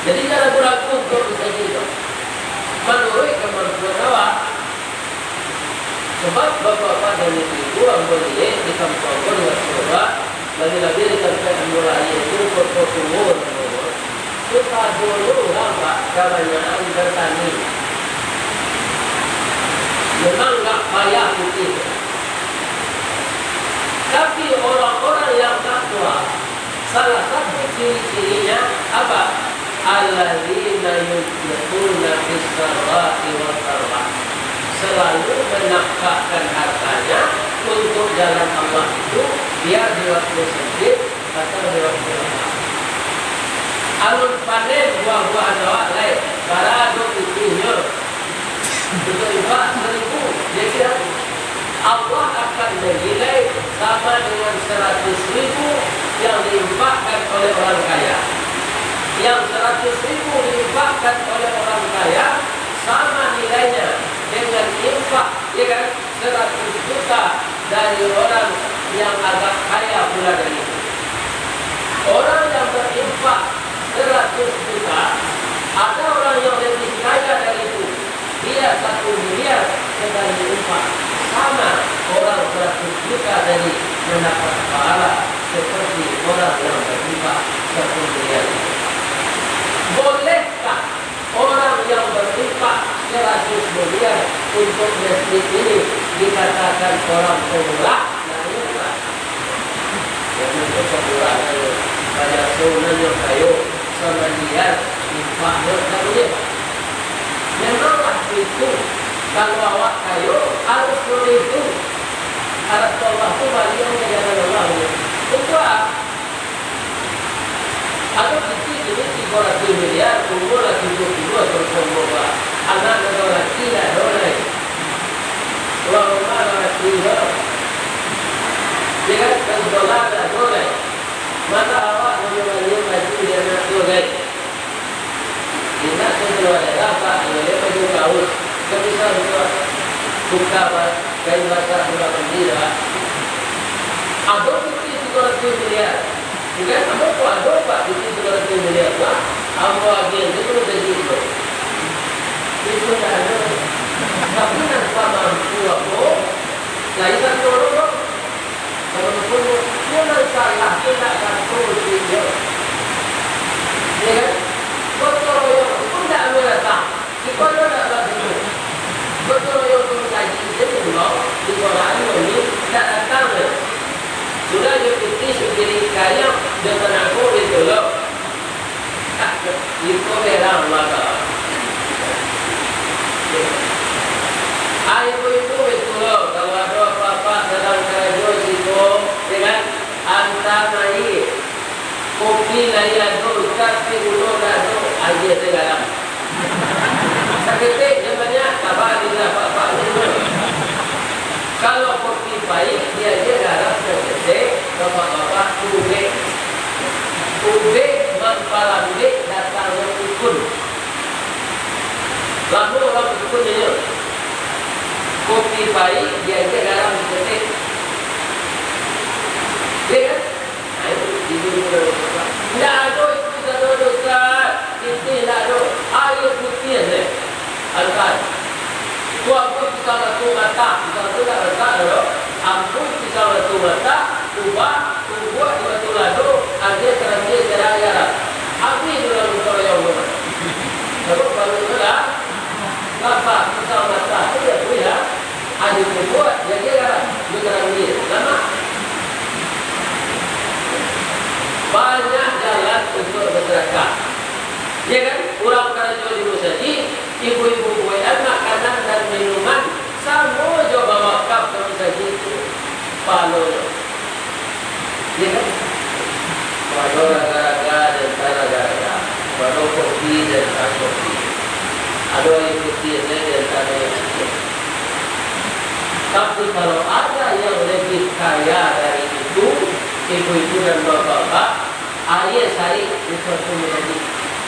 Jadi, jangan ragu-ragu untuk bisa gitu. Manuruik kamampuan awak. Sabab bapak-bapak dan ibu-ibu, ambo liek di kampuang ambo di Wasoba, labiah-labiah di tampek ambo lahia tu, Koto Tuo namonyo. Tu sadonyo urang, Pak, kabanyakan batani. Memang agak payah pitih. Tapi orang-orang yang takwa, salah satu ciri-cirinya apa? Alladzina yunfiquna fis sarra'i was dharra. Selalu menafkahkan hartanya untuk jalan Allah itu, biar di waktu sempit atau di waktu lapang. Alun panen buah-buahan awak lai, bara do pitihnyo. Untuak infak saribu, jadi Allah akan menilai sama dengan seratus ribu yang diinfakkan oleh orang kaya. Yang seratus ribu diinfakkan oleh orang kaya sama nilainya dengan infak, ya kan, seratus juta dari orang yang agak kaya pula dari itu. Orang yang berinfak seratus juta, ada orang yang lebih kaya dari itu, dia satu miliar sekali infak, sama orang seratus juta dari Mendapat pahala seperti orang yang berinfak sepuluh miliar. Bolehkah orang yang berinfak seratus miliar untuk masjid ini dikatakan orang pemurah? Nah, ini, Pak. Yang untuk pemurah, banyak sunah yang kayo, sama dia infaknya tak boleh. Memanglah itu, kalau awak kayo, harus seperti itu. Harap Allah tu balian ka jalan Allah. Ubah. Atau kecil duit tigo ratuih miliar, umur lah tujuh puluh atau sombong lah. Anak nan laki lah, ado lai. Tuan rumah lah laki lah. Ya kan? Kan sekolah lah, ado lai. Mata awak manyuruh baju di anak tu, lai. Indak tu keluar daerah, Pak, iyo, dia baju kaus. Kan bisa juga buka, Pak, kain basah, buka bendera. Ado pitih tigo ratuih miliar. Bukan, ambo ko ado, Pak, pitih tigo ratuih miliar, Pak. Ambo agiah tu, tu jadi tu. Itu ndak ado. Tapi nan mampu ambo, lain satu urang, Pak. Kalau betul, dia nan salah tu ndak satu pitih, yo. Ya kan? Gotong royong tu pun ndak ambo datang. Sikola ndak basuo. Gotong royong tu mangkaji je tu, di Quran ni ndak datang doh. Sudah jo pitih, jo piring kayang, jo tanako, jo tolok. Iko berang maka. Ah, ibu-ibu, betul lo, kalau ado apa-apa dalam karajo siko, ya kan, anta mai. Kopi lai ado, tapi gulo ndak ado, agiah se garam. Saketek je banyak, tabalilah bapak gulo. Kalau kopi pahik, diagiah garam saketek, bapak-bapak ubek. Ubek mampalambek datangnyo pikun. Lamo urang pikun inyo. Kopi pahik, diagiah garam saketek. Ya kan? Nah, itu, itu, itu, itu. Ndak ado itu sado, Ustaz. Pitih ndak ado. Aia putiah se. Angkat. Tu ampuih pisang ratu matah. Pisang tu ndak masak doh. Ampuih pisang ratu matah. Ubah, tubuak di batu lado. Agiah sarambia, saragai garam. Abih tu dalam gotong royong tu. Sabab baru tu lah. Lapah pisang matah tu diampuih lah. Ado pun buat, jadi lah, diterangin. Lamak. Banyak jalan untuk bersedekah. Ya kan? Urang karajo di musajik, ibu-ibu buekan makanan dan minuman, samo jo bawakaf ka musajik tu. Pahalonyo. Iya kan? Ado raga-raga, di antaro raga-raga. Ado kopi, di antaro kopi. Ado aia putiah, di antaro aia putiah. Tapi kalau ada yang lebih kaya dari itu, ibu-ibu dan bapak-bapak, aia sarik di suatu musajik.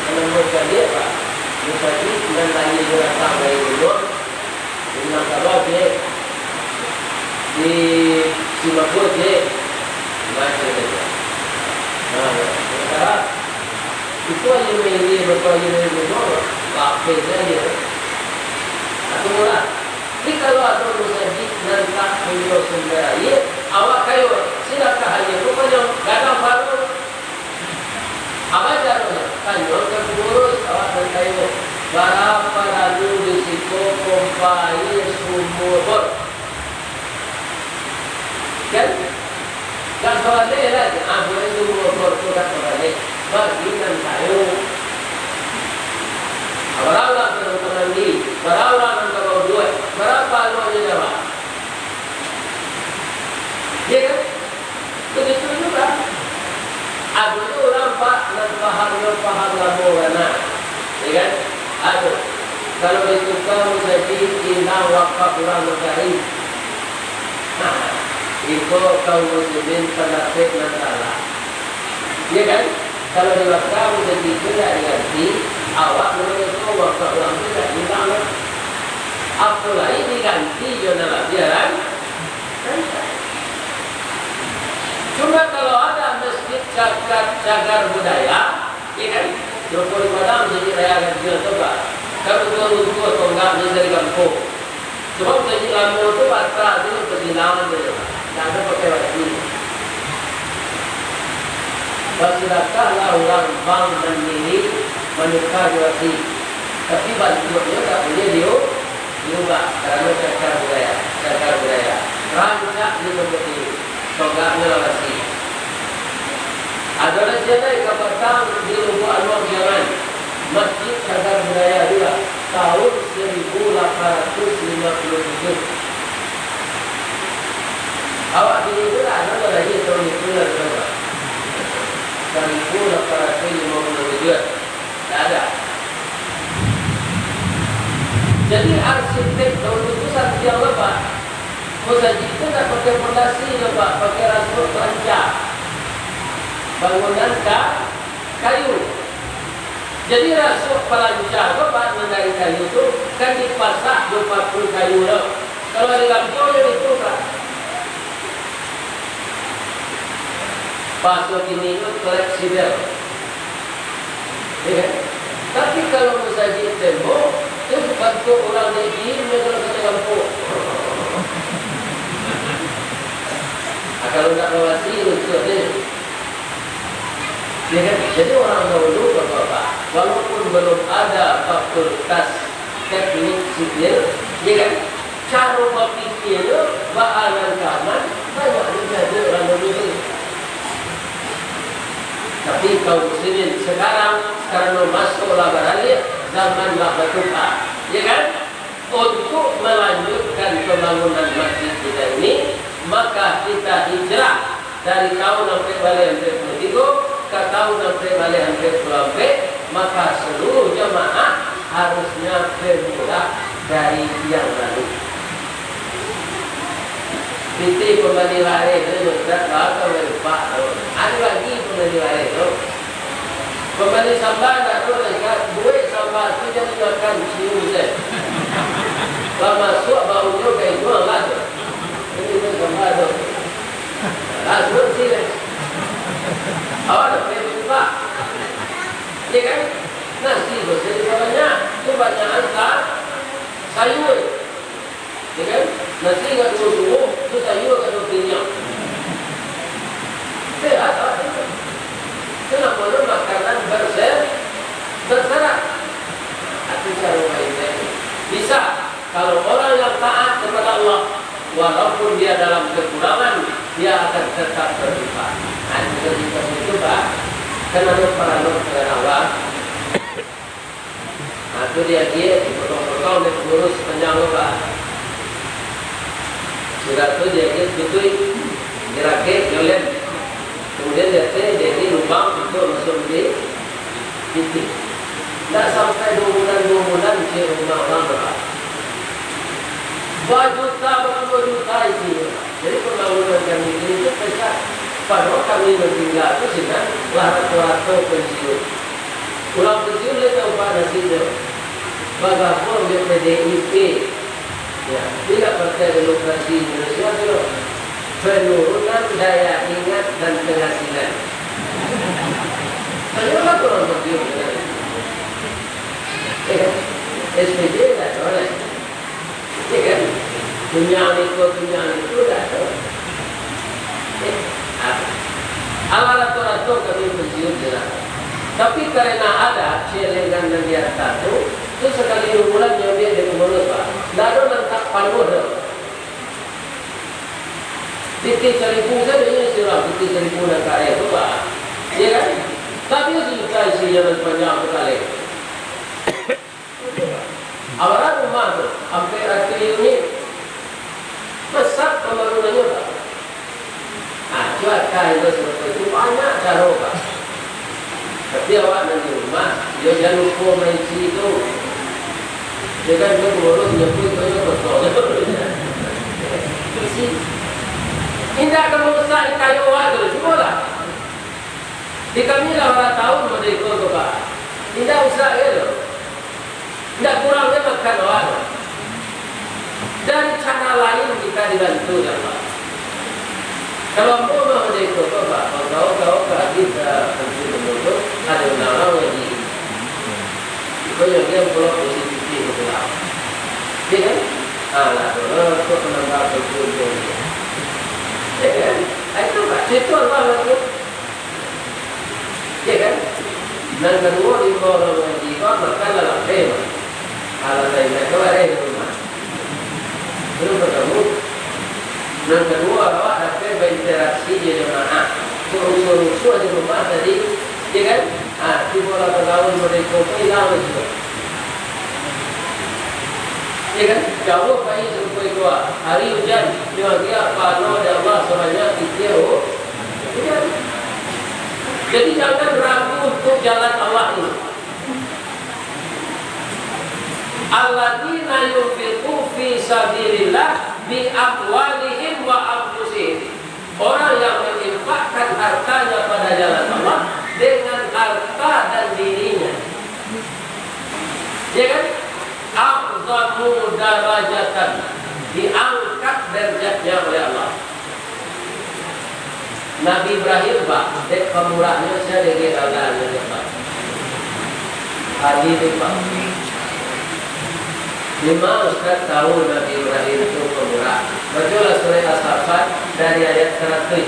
Jangan buat kalian, Pak. Musajik nan lahia datang dari rumah, Minangkabau je, di Simagua je, macam itu. Nah, sementara itu aja main dia, betul aja main dia, lapeh saja. Atau murah. Tapi kalau ada musajik nan tak punya sumber air, awak kayo, silakan aja. Rupanya gadang baru. Apa caranya? Tanyo ka pangurus, awak nan kayo, bara paralu di siko pompa aia sumur bor? Kan? Kan sabaleh lah, ah, buek sumur bor tu kan sabaleh. Bagi nan kayo. Bara urang nan ka mandi, bara urang nan ka bauduak, bara pahalonyo jawab. Iya kan? Begitu juga. Ado urang, Pak, nan pahamnyo paham lamo bana. Iya kan? Ado. Kalau di tukang musajik, indak wakaf urang mancari. Nah, iko kaum muslimin pandapek nan salah. Iya kan? Kalau di wakaf musajik tu indak diganti, awak mangatokan wakaf urang tu indak hilang lah. Apolai diganti jo nan labiah ran-, rancak. Cuma kalau ada masjid cagar, cagar budaya, ya kan? Ruko di Padang, masjid raya ganti tu, Pak. Kan ruko-ruko tonggak ni dari kampung. Cuma masjid lamo tu bata tu, terbilang tu, Pak. Ndak ada pakai batu. Sudahkahlah urang bank Mandiri manuka jo rasi, tapi bantuaknyo tak buliah diu-, diubah, karano cagar budaya, cagar budaya. Rancak di tempat ini, sogaknyo lah rasi. Ado lai ciek lai ka patang di Lubuak Anuang Siangan, masjid cagar budaya juga, tahun seribu lapan ratus lima puluh tujuh. Awak pilih tu lah, ado lah lagi tahun itu lah, ado lah. Seribu lapan ratus lima puluh tujuh. Ndak ada. Jadi, arsitek dahulu tu santiang lo, Pak. Musajik tu ndak pakai pondasi doh, Pak, pakai rasuak palanca. Bangunan ka-, kayu. Jadi, rasuak palanca tu, Pak, nan dari kayu tu, kan dipasak jo paku kayu tu. Kalau di lampau, yo itu, Pak. Bahaso kini tu fleksibel. Ya kan? Tapi kalau musajik tembok, tu bantuak urang di gym, dia kalau kena lampau. Ah, kalau ndak mawasi, lucu deh. Ya kan? Jadi, orang dahulu, Bapak-bapak, walaupun belum ada fakultas teknik sipil, ya kan? Caro bapikianyo baa nan ka aman, banyak dijadi urang dulu tu. Tapi kaum muslimin sekarang, karano maso lah baralih, zaman lah batuka, ya kan? Untuk melanjutkan pembangunan masjid kita ini, maka kita hijrah dari tahun ampek baleh ampek puluah tigo ka tahun ampek baleh ampek puluah ampek, maka seluruh jamaah harusnya bermula dari yang lalu. Pitih pambali bareh tu, Ustaz, baa ka malupo tu. Ado lagi pambali bareh tu. Pambali samba ndak ado lai, Ustaz. Buek samba tu jadi makan cium se. Lah masuak baunyo ka iduang lah tu. Ini tu samba tu. Lah, suruh sini. Awak nak pergi lupa. Ya kan? Nasi tu jadi banyak. Tu banyak angka sayur. Ya kan? Nasi ka duo suruh, tu sayur ka duo piriang. Sehat tak? Itu namanya makanan berse-, berserat. Itu cara lain. Bisa, kalau orang yang taat kepada Allah, walaupun dia dalam kekurangan, dia akan tetap berlimpah. Nah, itu kita coba. Kan ada para Allah. Nah, tu diagiah, dipotong-potong dek pangurus panjang tu, Pak. Sudah tu diagiah, ditutuik, dirakek, nyolet. Kemudian diateh, diagiah lubang untuk masuk di pitih. Ndak sampai duo bulan, duo bulan, isi rumah urang tu, Pak. Bajuta, bapuluah juta isinyo. Jadi, pambangunan kami kini tu pecah. Padahal kami nan tingga tu sinan lah rato-rato pensiun. Urang pensiun lai tahu, Pak, nasinyo. Bagabung jo P D I P. Ya, tidak parcaya demokrasi Indonesia tu. Penurunan daya ingat dan penghasilan. Tanyolah urang pensiun sinan. Eh, S P J lah, kawan. Ya kan? Tunjang iko, tunjang itu, dah tu. Eh, ah. Alah rato-rato kami pensiun je lah. Tapi karena ada celengan nan di atas tu, tu sakali duo bulan nyo ambiak dari pangurus, Pak. Ndak ado nan tak panuah tu. Pitih saribu sajo nyo isi urang, pitih saribu nan ka aia tu, Pak. Ya kan? Tapi sajuta isi jalan panjang tu kalek. Awak rumah tu, ampek ratuih unit. Besak pambangunannyo, Pak. Ah, cuaca itu seperti itu, banyak caro, Pak. Tapi awak nan di rumah, yo jan lupo maisi tu. Yo kan, tu pangurus nyabuik tu, yo kotor. Isi. Indak ka marusak kayo awak tu, cubolah. Di kami lah bara tahun model iko tu, Pak. Indak usah, yo tu. Indak kurang doh makan awak. Dari cara lain kita dibantu, kan, Pak? Kalau ambo mah model iko, Pak, kau, kau, kau habis, ah, fungsi ambo tu, ado urang ngaji. Iko nyo dia pulo positif tu lah. Ya kan? Ah, lah, tu lah, tu penambah fungsi ambo. Ya kan? Ah, itu, Pak, itu Allah lah tu. Nan kaduo, di urang mangaji ko makan lalapeh, Pak. Alah, lain-lain tu bareh di rumah. Itu nan partamo. Nan kaduo, awak dapek bainteraksi jo jamaah. Kok rusuah-rusuah di rumah tadi, ya kan? Ah, tibo lah bagaul mereka, hilang rusuah. Ya kan? Jauah pai sarupo itu, ah. Hari ujan, nyo agiah pahalo dek Allah sabanyak titiak u-, ujan. Jadi, jangan ragu untuk jalan Allah ini. Alladzina yunfiqu fi sabilillah bi amwalihim wa anfusihim. Orang yang menginfakkan hartanya pada jalan Allah dengan harta dan dirinya. Ya kan? A'zamu darajatan, diangkat derajatnya oleh Allah. Nabi Ibrahim, Pak, dek pamurahnyo, sia dek gek daulahannyo, Pak. Tadi tu, Pak. Memang Ustaz tahu Nabi Ibrahim tu pamurah. Bacolah surah As-Saffat dari ayat saratuih.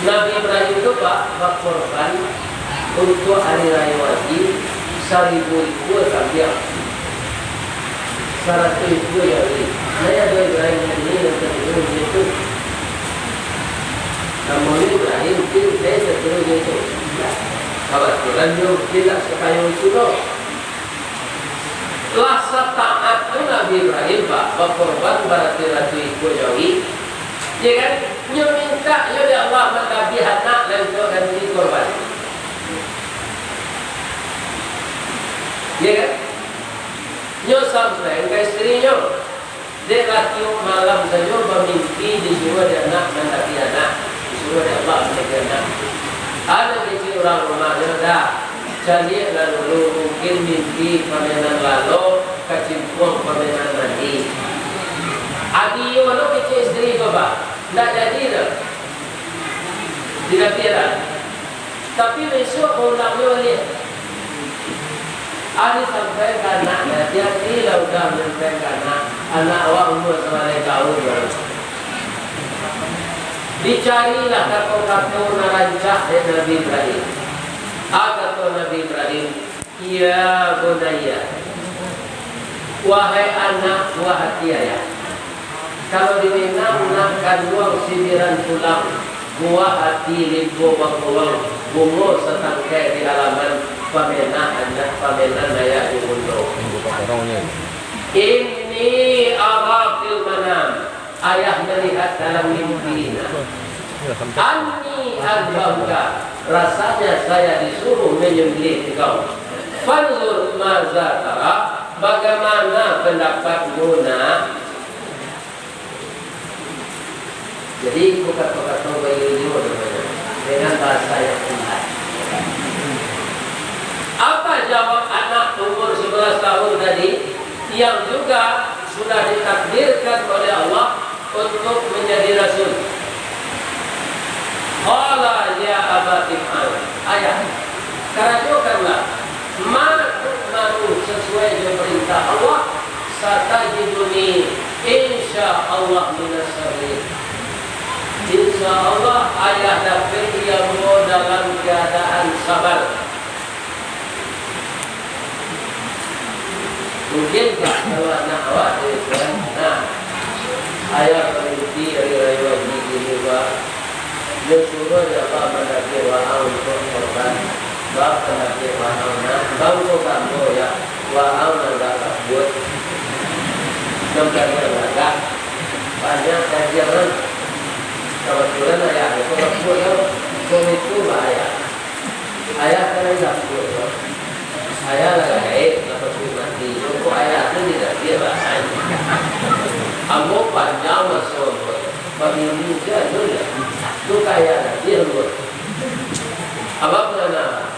Nabi Ibrahim tu, Pak, bakorban untuak Hari Rayo Haji saribu ikua kambiang, saratuih ikua jauik. Nah, ado Ibrahim ini nan katigo tu. Namonyo Ibrahim, tapi katigo tu. Kabatulan nyo mungkin lah sakayo itu doh. Lah sataat tu Nabi Ibrahim, Pak, bakorban baratuih-ratuih ikua jauik. Ya kan? Nyo mintak yo dek Allah mandabiah anak lah untuak ganti korban. Ya kan? Nyo sampai ka istrinyo. Dek lah tiok malam sajo bamimpi disuruah dek anak mandabiah anak, disuruah dek Allah mandabiah anak. Ado kecek urang rumahnyo, dah, caliak lah dulu, mungkin mimpi pamenan lalo, kacimpuang pamenan mandi. Adi iyo lo kecek istri ko, Pak, ndak jadi doh. Didabiah lah. Tapi bisuak baulangnyo baliak. Ari sampai ka anak, hati-hatilah urang sampai ka anak. Anak awak umua sabaleh taun baru. Dicarilah kato-kato nan rancak dek Nabi Ibrahim. A kato Nabi Ibrahim, "Ya bunayya, wahai anak buah ati ayah, kalau di Minang nak kanduang sibiran tulang, buah ati limpo bangkuang, bungo satangkai di halaman, pamenan anak, pamenan ayah di bundo." Inni ara fil manam. Ayah melihat dalam mimpi, nah. Anni azbahuka, rasanya saya disuruh menyembelih engkau. Fanzur maza tara, bagaimana pendapatmu, nak? Jadi, itu kato-kato bayu-bayu namanya, dengan bahasa yang indah. Apa jawab anak umur sebelas tahun tadi, yang juga sudah ditakdirkan oleh Allah untuk menjadi rasul? Qala ya abati if'al. Ayah, karajokanlah ma tu'maru, sesuai jo perintah Allah. Satajiduni, insya Allah, minas sabirin. Insya Allah, ayah dapek iyo dalam keadaan sabar. Mungkin, Pak, kalau anak awak dari tuan, nah, ayah barinti ari rayo haji kini, Pak. Nyo suruah dek Allah mandabiah waang untuak korban. Baa pandabiah waang, nak? Bangko kambo, ya, waang nan agak kabuak. Nan panjang agak. Banyak kajian, kan? Kabatulan ayah ko kabuak, yo. Kok itu, Pak, ayah? Ayah kan indak kuat, Pak. Ayah lah gaek, lah pasti mati. Kok ayah tu tidak dia, Pak. Ambo panjang maso ambo. Pamili je anu je. Tu kaya lagi ambo. Abang pernah.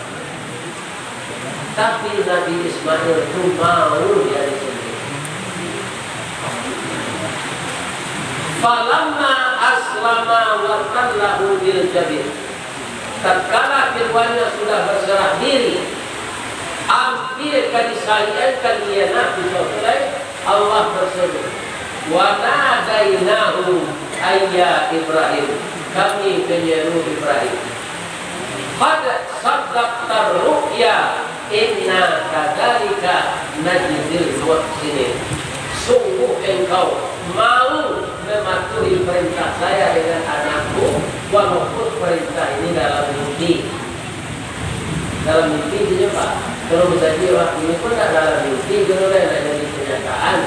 Tapi Nabi Ismail tu mau dia disembelih. Falamma aslama wa tallahu lil jabin. Tatkala keduanya sudah berserah diri, hampir ka disayangkan dia nak pisau tu lai, Allah berseru, "Wa nadainahu ayya Ibrahim." Kami menyeru Ibrahim. Qad saddaqtar ru'ya, inna kadzalika najzil muhsinin. Sungguh engkau mau mematuhi perintah saya dengan anakmu, walaupun perintah ini dalam mimpi. Dalam mimpi tu, Pak. Kalau misalnya orang ini pun tak dalam mimpi, kalau dah nak jadi kenyataan.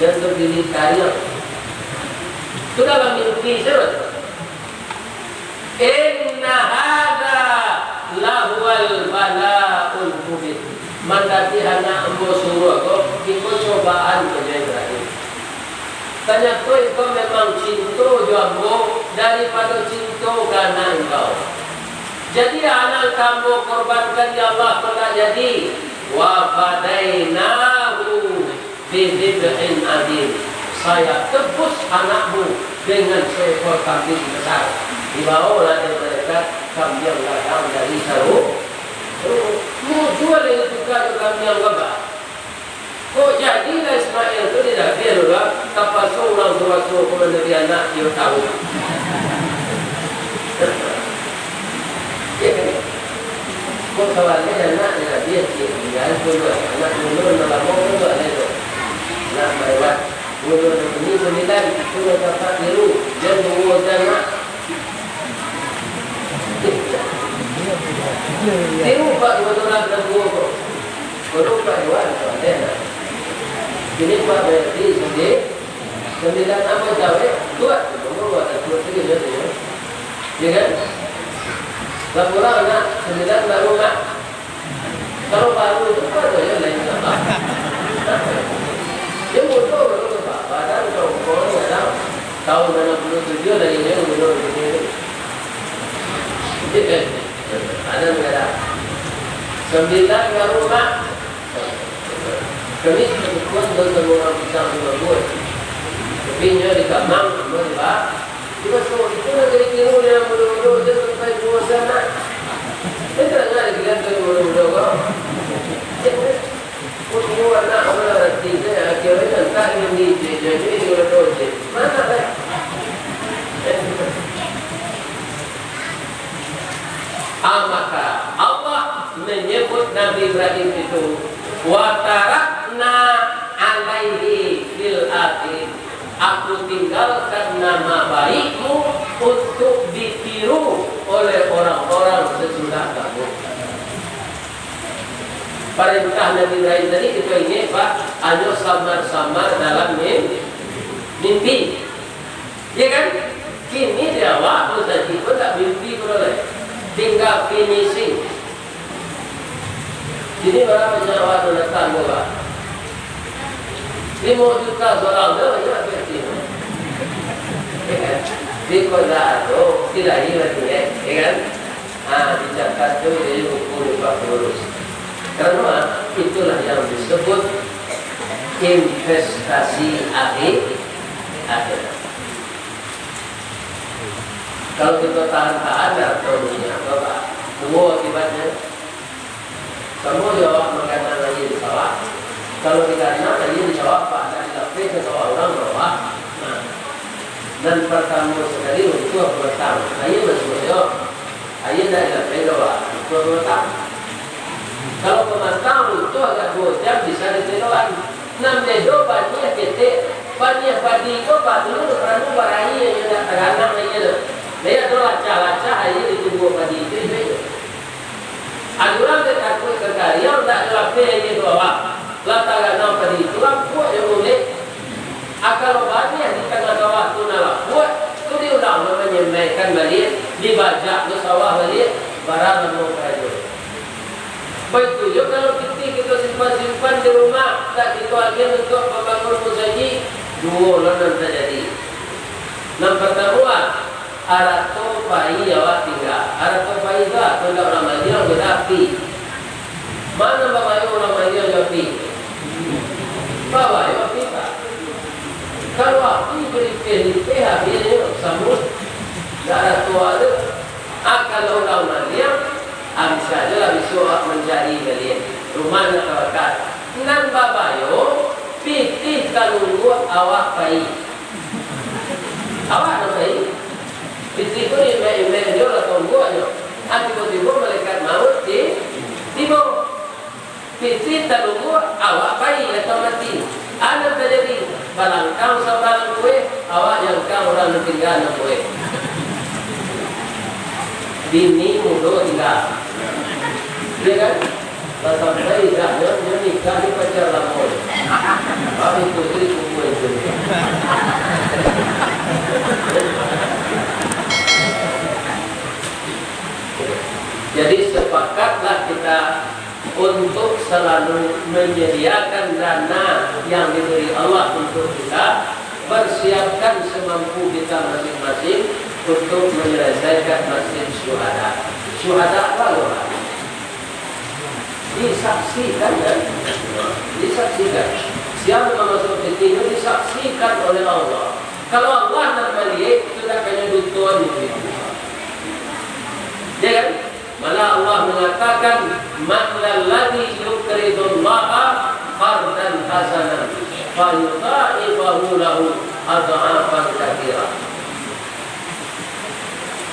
Dan berdiri karir. Itu dalam mimpi saja. Inna hadza lahuwal bala'ul mubin. Mandaki anak ambo suruah ko, iko cobaan ka Ibrahim. Tanyato iko memang cinto jo ambo daripado cinto ka anak engkau. Jadi, anak ambo korbankan, ya Allah, ko ndak jadi. Wa fadainahu bidhibhin adzim. Saya tebus anakmu dengan seekor kambing besar. Dibawolah dek malaikat kambiang gadang dari Saru-, Sarugo. Mau jual itu tukar jo kambiang gabah. Kok jadilah Ismail tu didabiah dulu lah, tapaso urang suruah-suruah ko mandabiah anak, iyo tahu. Ya kan? Kok sawalnyo anak didabiah, cik, tinggal dulu, anak dulu, nak lamo dulu, ada tu. Nak lewat, dulu nak bunyi sembilan, itu nak dapat biru, dan dua anak. Tiru pak gubernur nan kaduo ko. Baru pak Iwan, tu ada nak. Ini pak Bayati sendiri. Sembilan apa jawek? Dua. Nomor dua dan dua tiga saja, ya. Ya kan? Laporan nak sembilan baru nak. Kalau baru tu kan ada yang lain nak. Dia bodoh kalau tu pak. Padahal kalau kau ni ada tahun enam puluh tujuh lagi dia gubernur gitu. Ada negara. Sembilan baru, Pak. Kami sebut bertemu orang pisang di Bangkok. Tapi nyo di kamang, nyo di ba-, di Bangkok itu nak jadi kiro dia mudo-mudo je sampai dua sana. Dia tak nak lagi kan tu mudo-mudo kau. Kau semua anak orang rati je, akhirnya tak jadi je, jadi mudo je. Mana, eh? Ah, maka Allah menyebut Nabi Ibrahim itu, "Wa tarakna alaihi fil akhirin." Aku tinggalkan nama baikmu untuk ditiru oleh orang-orang sesudah kamu. Perintah Nabi Ibrahim tadi kita ini, Pak, hanya samar-samar dalam mim-, mimpi. Ya kan? Kini di awak musajik pun tak mimpi pun oleh. Tinggal finishing. Kini berapa nyawa tu datang tu, Pak? Lima juta seorang tu banyak berarti. Ya kan? Di kota tu, di lahir lagi, ya kan? Ah, dicatat tu jadi buku di Pak Pengurus. Karena itulah yang disebut investasi akhir, akhirat. Kalau kita tahan-tahan, dah tahu dunia apa, Pak? Semua akibatnya. Samo jo awak mangganang aia di sawah. Kalau diganang aia di sawah, Pak, nak dilapeh ka sawah urang, bawah. Nah, nan partamo sakali runtuah batang. Aia masuak jo. Aia ndak dilapeh ka bawah, runtuah batang. Kalau batang runtuah agak duo jam bisa diteloan. Nan bedo baniah ketek, baniah padi ko patut parlu baraia, inyo ndak taganang aia tu. Lai ado lacah-lacah aia di tumbuah padi tu, itu, itu. Ado urang dek takuik ka kariang, ndak dilapeh aia tu awak. Lah taganang padi tu, lapuak jo mulek. A, kalau baniah di tangah sawah tu nan lapuak, tu diulang lo manyemaikan baliak, dibajak lo sawah baliak, bara lamo karajo. Baitu juo kalau pitih kito simpan-simpan di rumah, ndak kito agiah untuak mambangun musajik, duo lo nan tajadi. Nan partamo, ah, arato pai awak tingga. Arato pai tu, ah, kalau ndak urang maliang, tu dah api. Ma nan babayo urang maliang jo api? Babayo api, Pak. Kalau api balipeh-lipeh, abih nyo samuik, ndak arato awak tu. Ah, kalau urang maliang, ah, bisa juo lah bisuak awak mancari baliak. Rumah nan tabakar. Nan babayo, pitih talungguak awak pai. Awak nan pai. Pitih tu imbek-imbek juo lah talungguak nyo. Tibo-tibo malaikat mauik ti-, tibo. Pitih talunggu, awak pai atau mati. A nan tajadi, balangkang sabalangkang kueh, awak jangkang urang nan tingga nan kueh. Bini mudo tingga. Iyo kan? Lah sampai idak nyo, nyo nikah di pacar lamo. Baru itu, itu, itu, itu. Jadi, sepakatlah kita untuk selalu menyediakan dana yang diberi Allah untuk kita, persiapkan semampu kita masing-masing untuk menyelesaikan Masjid Syuhada. Syuhada apa, Lurah? Disaksikan, kan? Disaksikan. Siapa yang masuk ke sini disaksikan oleh Allah. Kalau Allah nak melihat, itu tak kena dutuan itu. Ya kan? Malah Allah mengatakan, "Man ladzi yuqridullaha qardan hasanan, fayudha'ifahu lahu adhafan katsirah."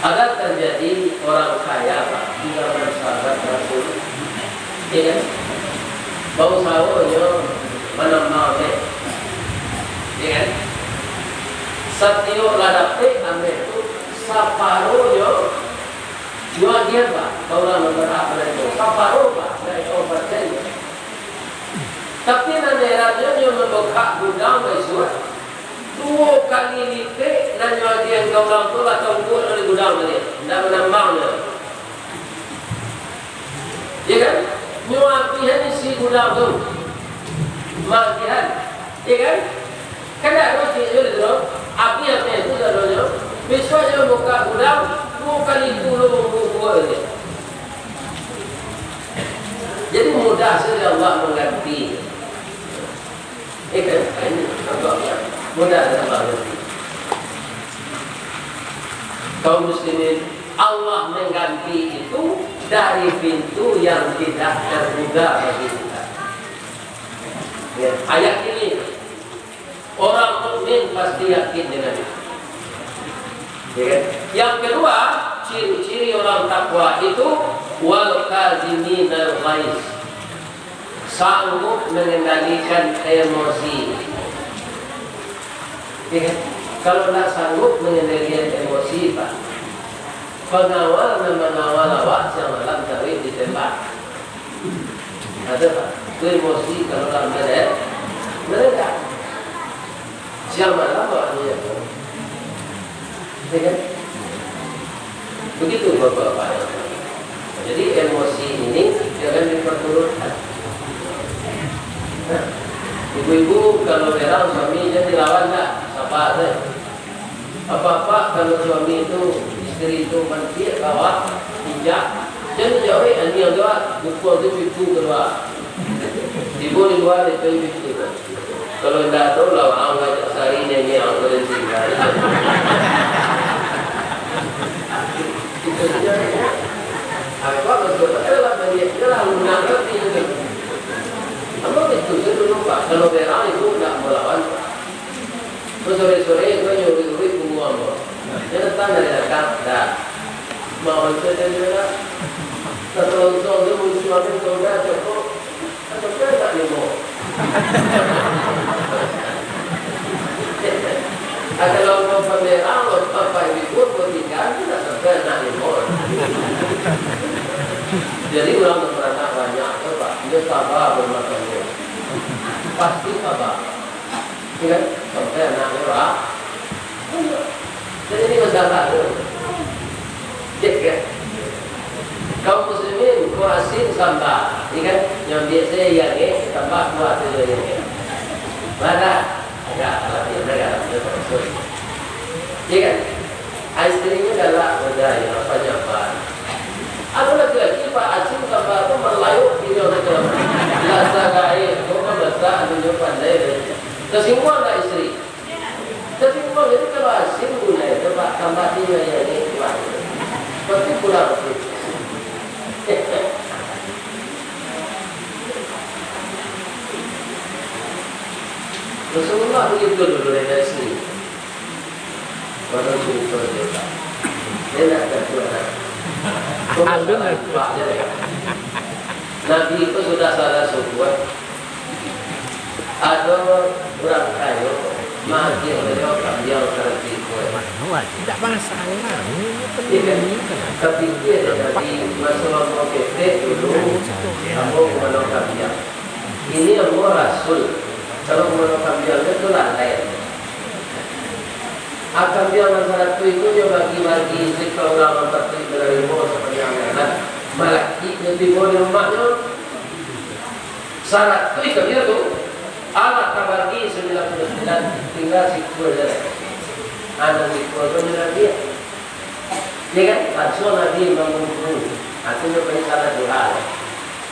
Ada terjadi orang kaya, Pak, di zaman sahabat Rasul. Ya kan? Bausaho nyo manambang ameh. Ya kan? Satiok lah dapek ameh tu, saparonyo nyo agiahan, Pak, ka urang nan barhak manarimo. Saparo, Pak, ndak iko pancen. Tapi nan herannyo, nyo mambukak gudang baisuak, duo kali lipek nan nyo agiahan ka urang tu lah taungkuak dari gudang tadi. Ndak manambang nyo. Ya kan? Nyo abihan isi gudang tu. Maagiahan. Ya kan? Kan dak rugi juo itu, doh. Abihan tu sadonyo. Bisuak nyo buka gudang, duo kali pulo bubuak je. Jadi mudah saja Allah mengganti. Eh, kan? Ini nampak kan? Mudah saja Allah mengganti. Kaum muslimin, Allah mengganti itu dari pintu yang tidak terduga bagi kita. Ya, ayat ini, orang mukmin pasti yakin dengan itu. Ya kan? Yang kedua, ciri-ciri orang takwa itu, wal kaziminal ghaiz, sanggup mengendalikan emosi. Ya kan? Kalau ndak sanggup mengendalikan emosi, Pak, pangawal nan mangawal awak siang malam taruih ditembak. Ado, Pak. Tu emosi kalau lah meledak, meledak. Siang malam awak ni, ya. Ya kan? Begitu, Bapak-bapak. Jadi, emosi ini jangan diperturutkan. Nah, ibu-ibu, kalau berang suami, jangan dilawan lah. Sabar saja. Apa-apa, kalau suami itu, isteri itu manciak ka awak, injak, jan dijawek, aniang tu, ah, pukua tu pintu kalua. Tibo di lua, itu pintu tu. Kalau indak tu, lah, ang ngajak sari niniang tu, dan tinggal. Apa maksud? Ayolah, maliek je lah, undang roti tu. Ambo itu sajo dulu, Pak. Kalau berang itu indak melawan, Pak. Terus sore-sore tu nyuri-nyuri punguang tu. Dia datang dari belakang, dah. Mau cerita dia dah. Satu lontong tu muncul habis, kau dah cokok. Kan sampai anak limo. Ah, kalau mau pamerang, apa ibu pun tinggal, tu dah sampai anak limo. Jadi, orang yang beranak banyak tu, Pak, dia sabar bermakan dia. Pasti sabar. Ya kan? Sampai anaknya, Pak. Jadi, ini masalah tu. Cek, ya. Kaum muslimin, ko asin samba, ya kan? Yang biasa yang, eh, tambah kuah tu, ya, ya. Mana? Agak, agak, agak, agak. Ya kan? Istrinyo galak, udah, ya, apa nyapa. Ado laki-laki, Pak, asin samba tu malayuk, pinyo nak ke. Lah sagai, kok masak, anu nyo pandai, deh. Tersinggung lah istri. Tapi memang jadi kalau asin gulai tu, Pak, tambah tinggi aja ni, Pak. Pasti kurang tu. Rasulullah begitu dulu dari sini. Orang cerita dia, Pak. Dia nak kata, Alun. Nabi itu sudah salah suku. Ado urang kayo, maagiah baliau kambiang saratus ikua. Indak masalah. Iya kan? Tapi dia dari masa ambo ketek dulu, ambo kumano kambiang. Ini ambo rasul. Kalau kumano kambiang tu lalai. Ah, kambiang nan saratus itu nyo bagi-bagi, siko urang nan patuik manarimo sapanjang jalan. Malakik nyo tibo di rumahnyo. Saratus kambiang tu, alah tabagi sambilan puluah sambilan, tingga sikua se. Anak sikua tu nyo Nabi. Ya kan? Langsung Nabi mangumpu. Artinyo pai salat duha.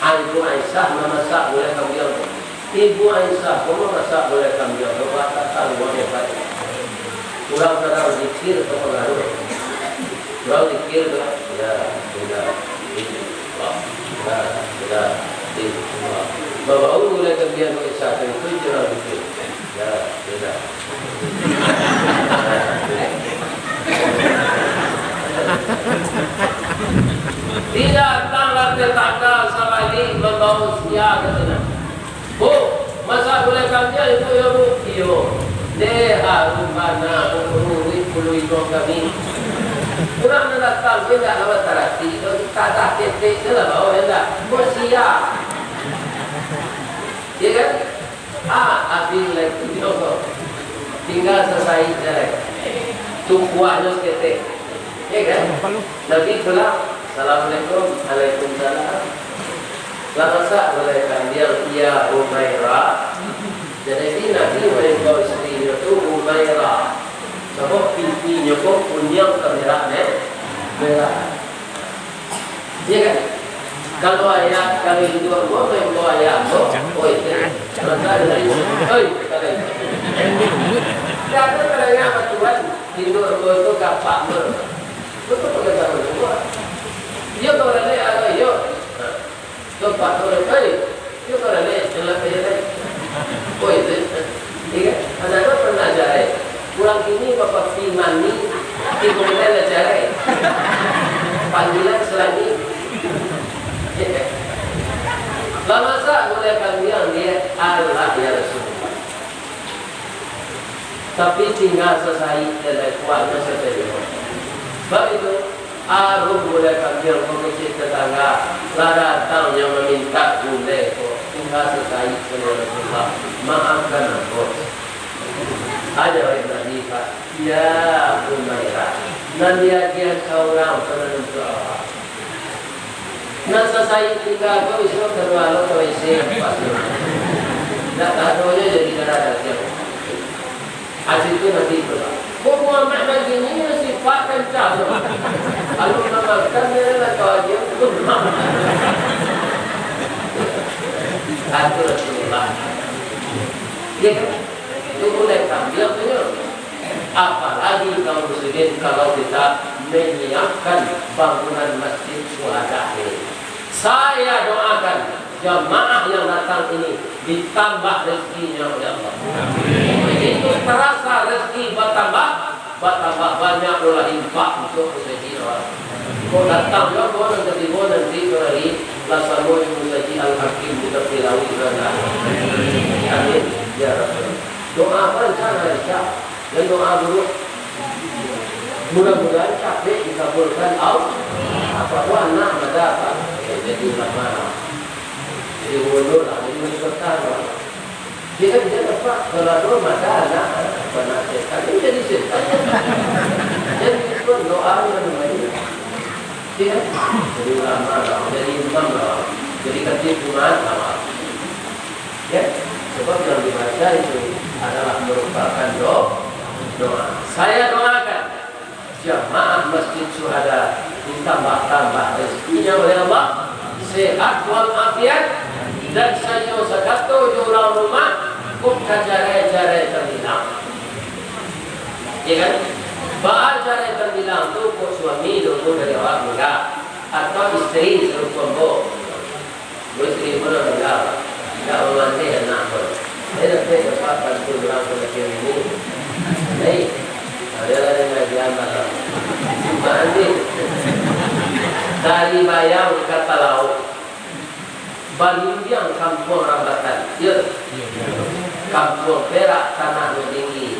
Ah, Ibu Aisyah mamasak gulai kambiang tu. Ibu Aisyah pun mamasak gulai kambiang tu, wah, tatangguang hebat. Urang sadang zikir tu pengaruh. Urang zikir tu, ya, ya, ya. Babau gulai kambiang Ibu Aisyah tu, itu je urang zikir. Ya, ya. Tidak datanglah tetangga sabalik mambawa sia ka sinan. Bu, masak gulai kambiang, Ibu, ya, Bu? Iyo. Deh, harum bana, Bu, uruik bulu iduang kami. Urang nan datang tu indak lah bataratik, tadah ketek tu lah bawa, indak? Buat sia. Ya kan? Ah, abih lai tu, ya Allah. Tingga sasaik se lai. Tumpuaknyo saketek. Ya kan? Nabi pulang, "Assalamualaikum." "Waalaikumsalam." "Lah masak gulai kambiang, ya Humairah?" Jadi Nabi maimbau istrinyo tu Humairah. Sabab pitinyo ko kuniang kamerah, merah. Iya kan? Kalau ayah, kalau induak ambo, kalau induak ayah ambo, oi, kalau tak ada lagi, oi, tak ada lagi. Tidak ada kadang-kadang apa Tuhan, induak ambo tu kapak ambo. Betul pakai tangan ambo. Iyo, kalau ada, ada, iyo. Nah, kapak tu, oi, Iyo, kalau ada, jalan aja deh. Oh, itu. Iya kan? Anak-anak pernah cerai. Pulang kini bapak pi mani, pi kemudian lah cerai. Panggilan selagi. Iya kan? Lah masak gulai kambiang dia, Allah ya Rasulullah. Tapi tingga sasaik dan kuatnya sasaik. Sebab itu, aruh gulai kambiang ko kecek tetangga, lah datang yang mamintak gulai ko, tingga sasaik sajo Rasulullah, maafkan ambo. Aja baik Nabi, Pak. Ya, Humairah. Nan diagiah ka urang, pernah nuntuak awak. Nan sasaik tingga ko isuak kalua lo ka W C, pasti. Ndak tadonyo jadi darah dagiang. Ati tu Nabi tu, "Kok Muhammad bagini, sifat kancah tu. Kalau mamakan, dia lah kau agiah tu." Atu Rasulullah. Iya kan? Itu mulai kambiang tu nyo. Apalagi kaum muslimin kalau kita menyiapkan bangunan Masjid Syuhada ini. Saya doakan jamaah yang datang ini ditambah rezekinya oleh Allah. Amin. Begitu terasa rezeki bertambah, bertambah banyak pula infak untuk musajik orang. Kok datang juga kok nan katibo nanti kembali, lah samo jo musajik Al-Hakim di tepi lauik, kan? Amin. Ya Rasul. Doa apa rencana Isya? Dan doa dulu. Mudah-mudahan capek dikabulkan Allah. Apa tu anak mada apa? Eh, jadi ulama. Jadi gubernur lah, jadi wali kota lah. Dia kan dia dapat kalau ada mada anak, apa nak setan, dia jadi setan. Jadi itu doa yang namanya. Iya kan? Jadi ulama lah, jadi imam lah, jadi khatib Jumat lah. Ya, sebab yang dibaca itu adalah merupakan do-, doa. Saya doakan jamaah Masjid Syuhada ditambah-tambah rezekinya oleh Allah, sehat walafiat, dan sanyo sakato jo urang rumah, kok ka jarai-jarai tambilang. Ya kan? Baa jarai tambilang tu, kok suami nunggu dari awak mangga, atau isteri sarupo ambo. Ambo isteri ambo lah mangga, indak mamandeh anak ambo. Saya dah saya dapat bantu urang pun lagi ini. Baik. Adalah dengan dia malam. Cuma ambil. Dari Bayang ka Talauk, balindiang kampuang rambatan, yo. Kampuang Perak tanah nan tinggi,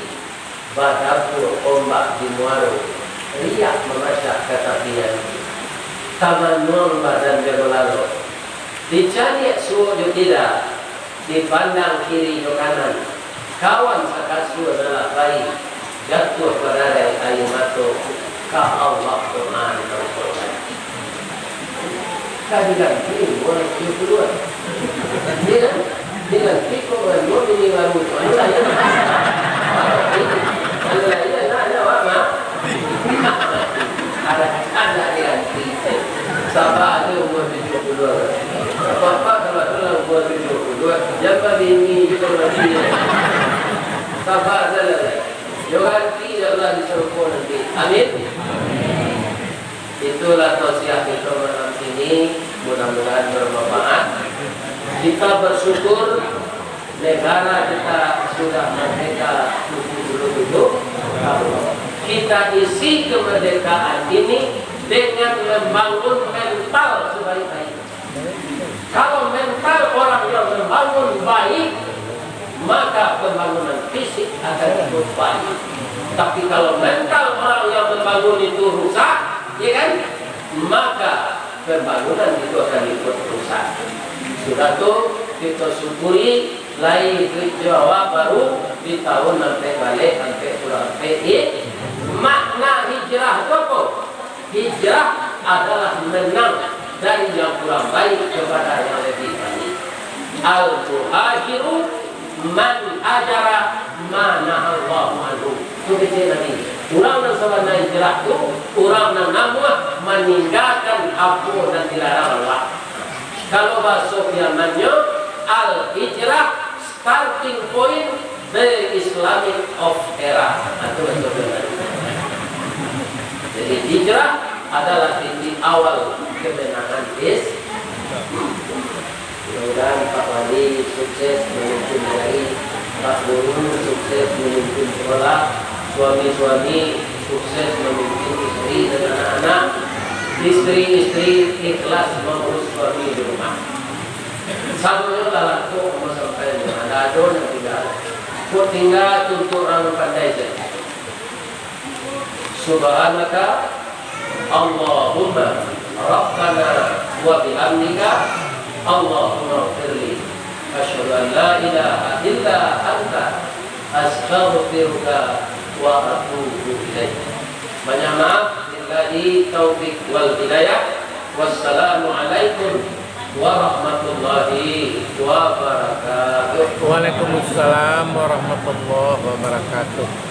badabua ombak di muaro, riak mamasak ka tapian. Tamanuang badan jo balalo, dicaliak suok jo kida, dipandang kiri jo kanan, kawan sakasua nan lah pai, jatuah badarai aia mato, ka Allah doa ditampuakan. Ka diganti umua tujuah puluah. Iyo kan? Diganti kok dengan dua bini baru tu. Anu lah, iyo. Anu lah, iyo, nak, nak, nak, nak. Ada, ada diganti. Sabar aja umua tujuah puluah. Bapak kalau tu lah umua tujuah puluah, jangan bini juga lagi. Sabar saja lah. Yo ganti, ya Allah, di surga nanti. Amin. Itulah tausiah kita malam ini, mudah-mudahan bermanfaat. Kita bersyukur negara kita sudah merdeka tujuh puluh tujuh tahun. Kita isi kemerdekaan ini dengan membangun mental sebaik-baik. Kalau mental orang yang membangun baik, maka pembangunan fisik akan ikut baik. Tapi kalau mental orang yang membangun itu rusak, ya kan, maka pembangunan itu akan ikut rusak. Sudah tu, kita syukuri, lai duit jo awak baru di tahun ampek baleh, ampek puluah ampek, eh. Makna hijrah tu apa? Hijrah adalah menang dari yang kurang baik kepada yang lebih baik. Al-muhajiru man hajara ma nahallahu anhu. Tu kecek Nabi. Urang nan sabana hijrah tu, urang nan namuah maninggakan apo nan dilarang Allah. Kalau bahaso Piamannyo, al-hijrah starting point the Islamic of era. Itu betul benar. Jadi hijrah adalah titik awal kemenangan Islam. Mudah-mudahan Pak Wali sukses memimpin negeri, Pak Guru sukses memimpin sekolah, suami-suami sukses memimpin istri dan anak-anak, istri-istri ikhlas mengurus suami di rumah. Sadonyo lah lantuak, mau sampai ndak ado nan tingga. Kok tingga tu untuak urang pandai sajo. Subhanaka Allahumma Rabbana wa bihamdika, Allahumma ghfirli. Asyhadu an la ilaha illa anta, astaghfiruka wa atubu ilaik. Banyak maaf, billahi taufik wal hidayah. Wassalamualaikum warahmatullahi wabarakatuh. Waalaikumsalam warahmatullahi wabarakatuh.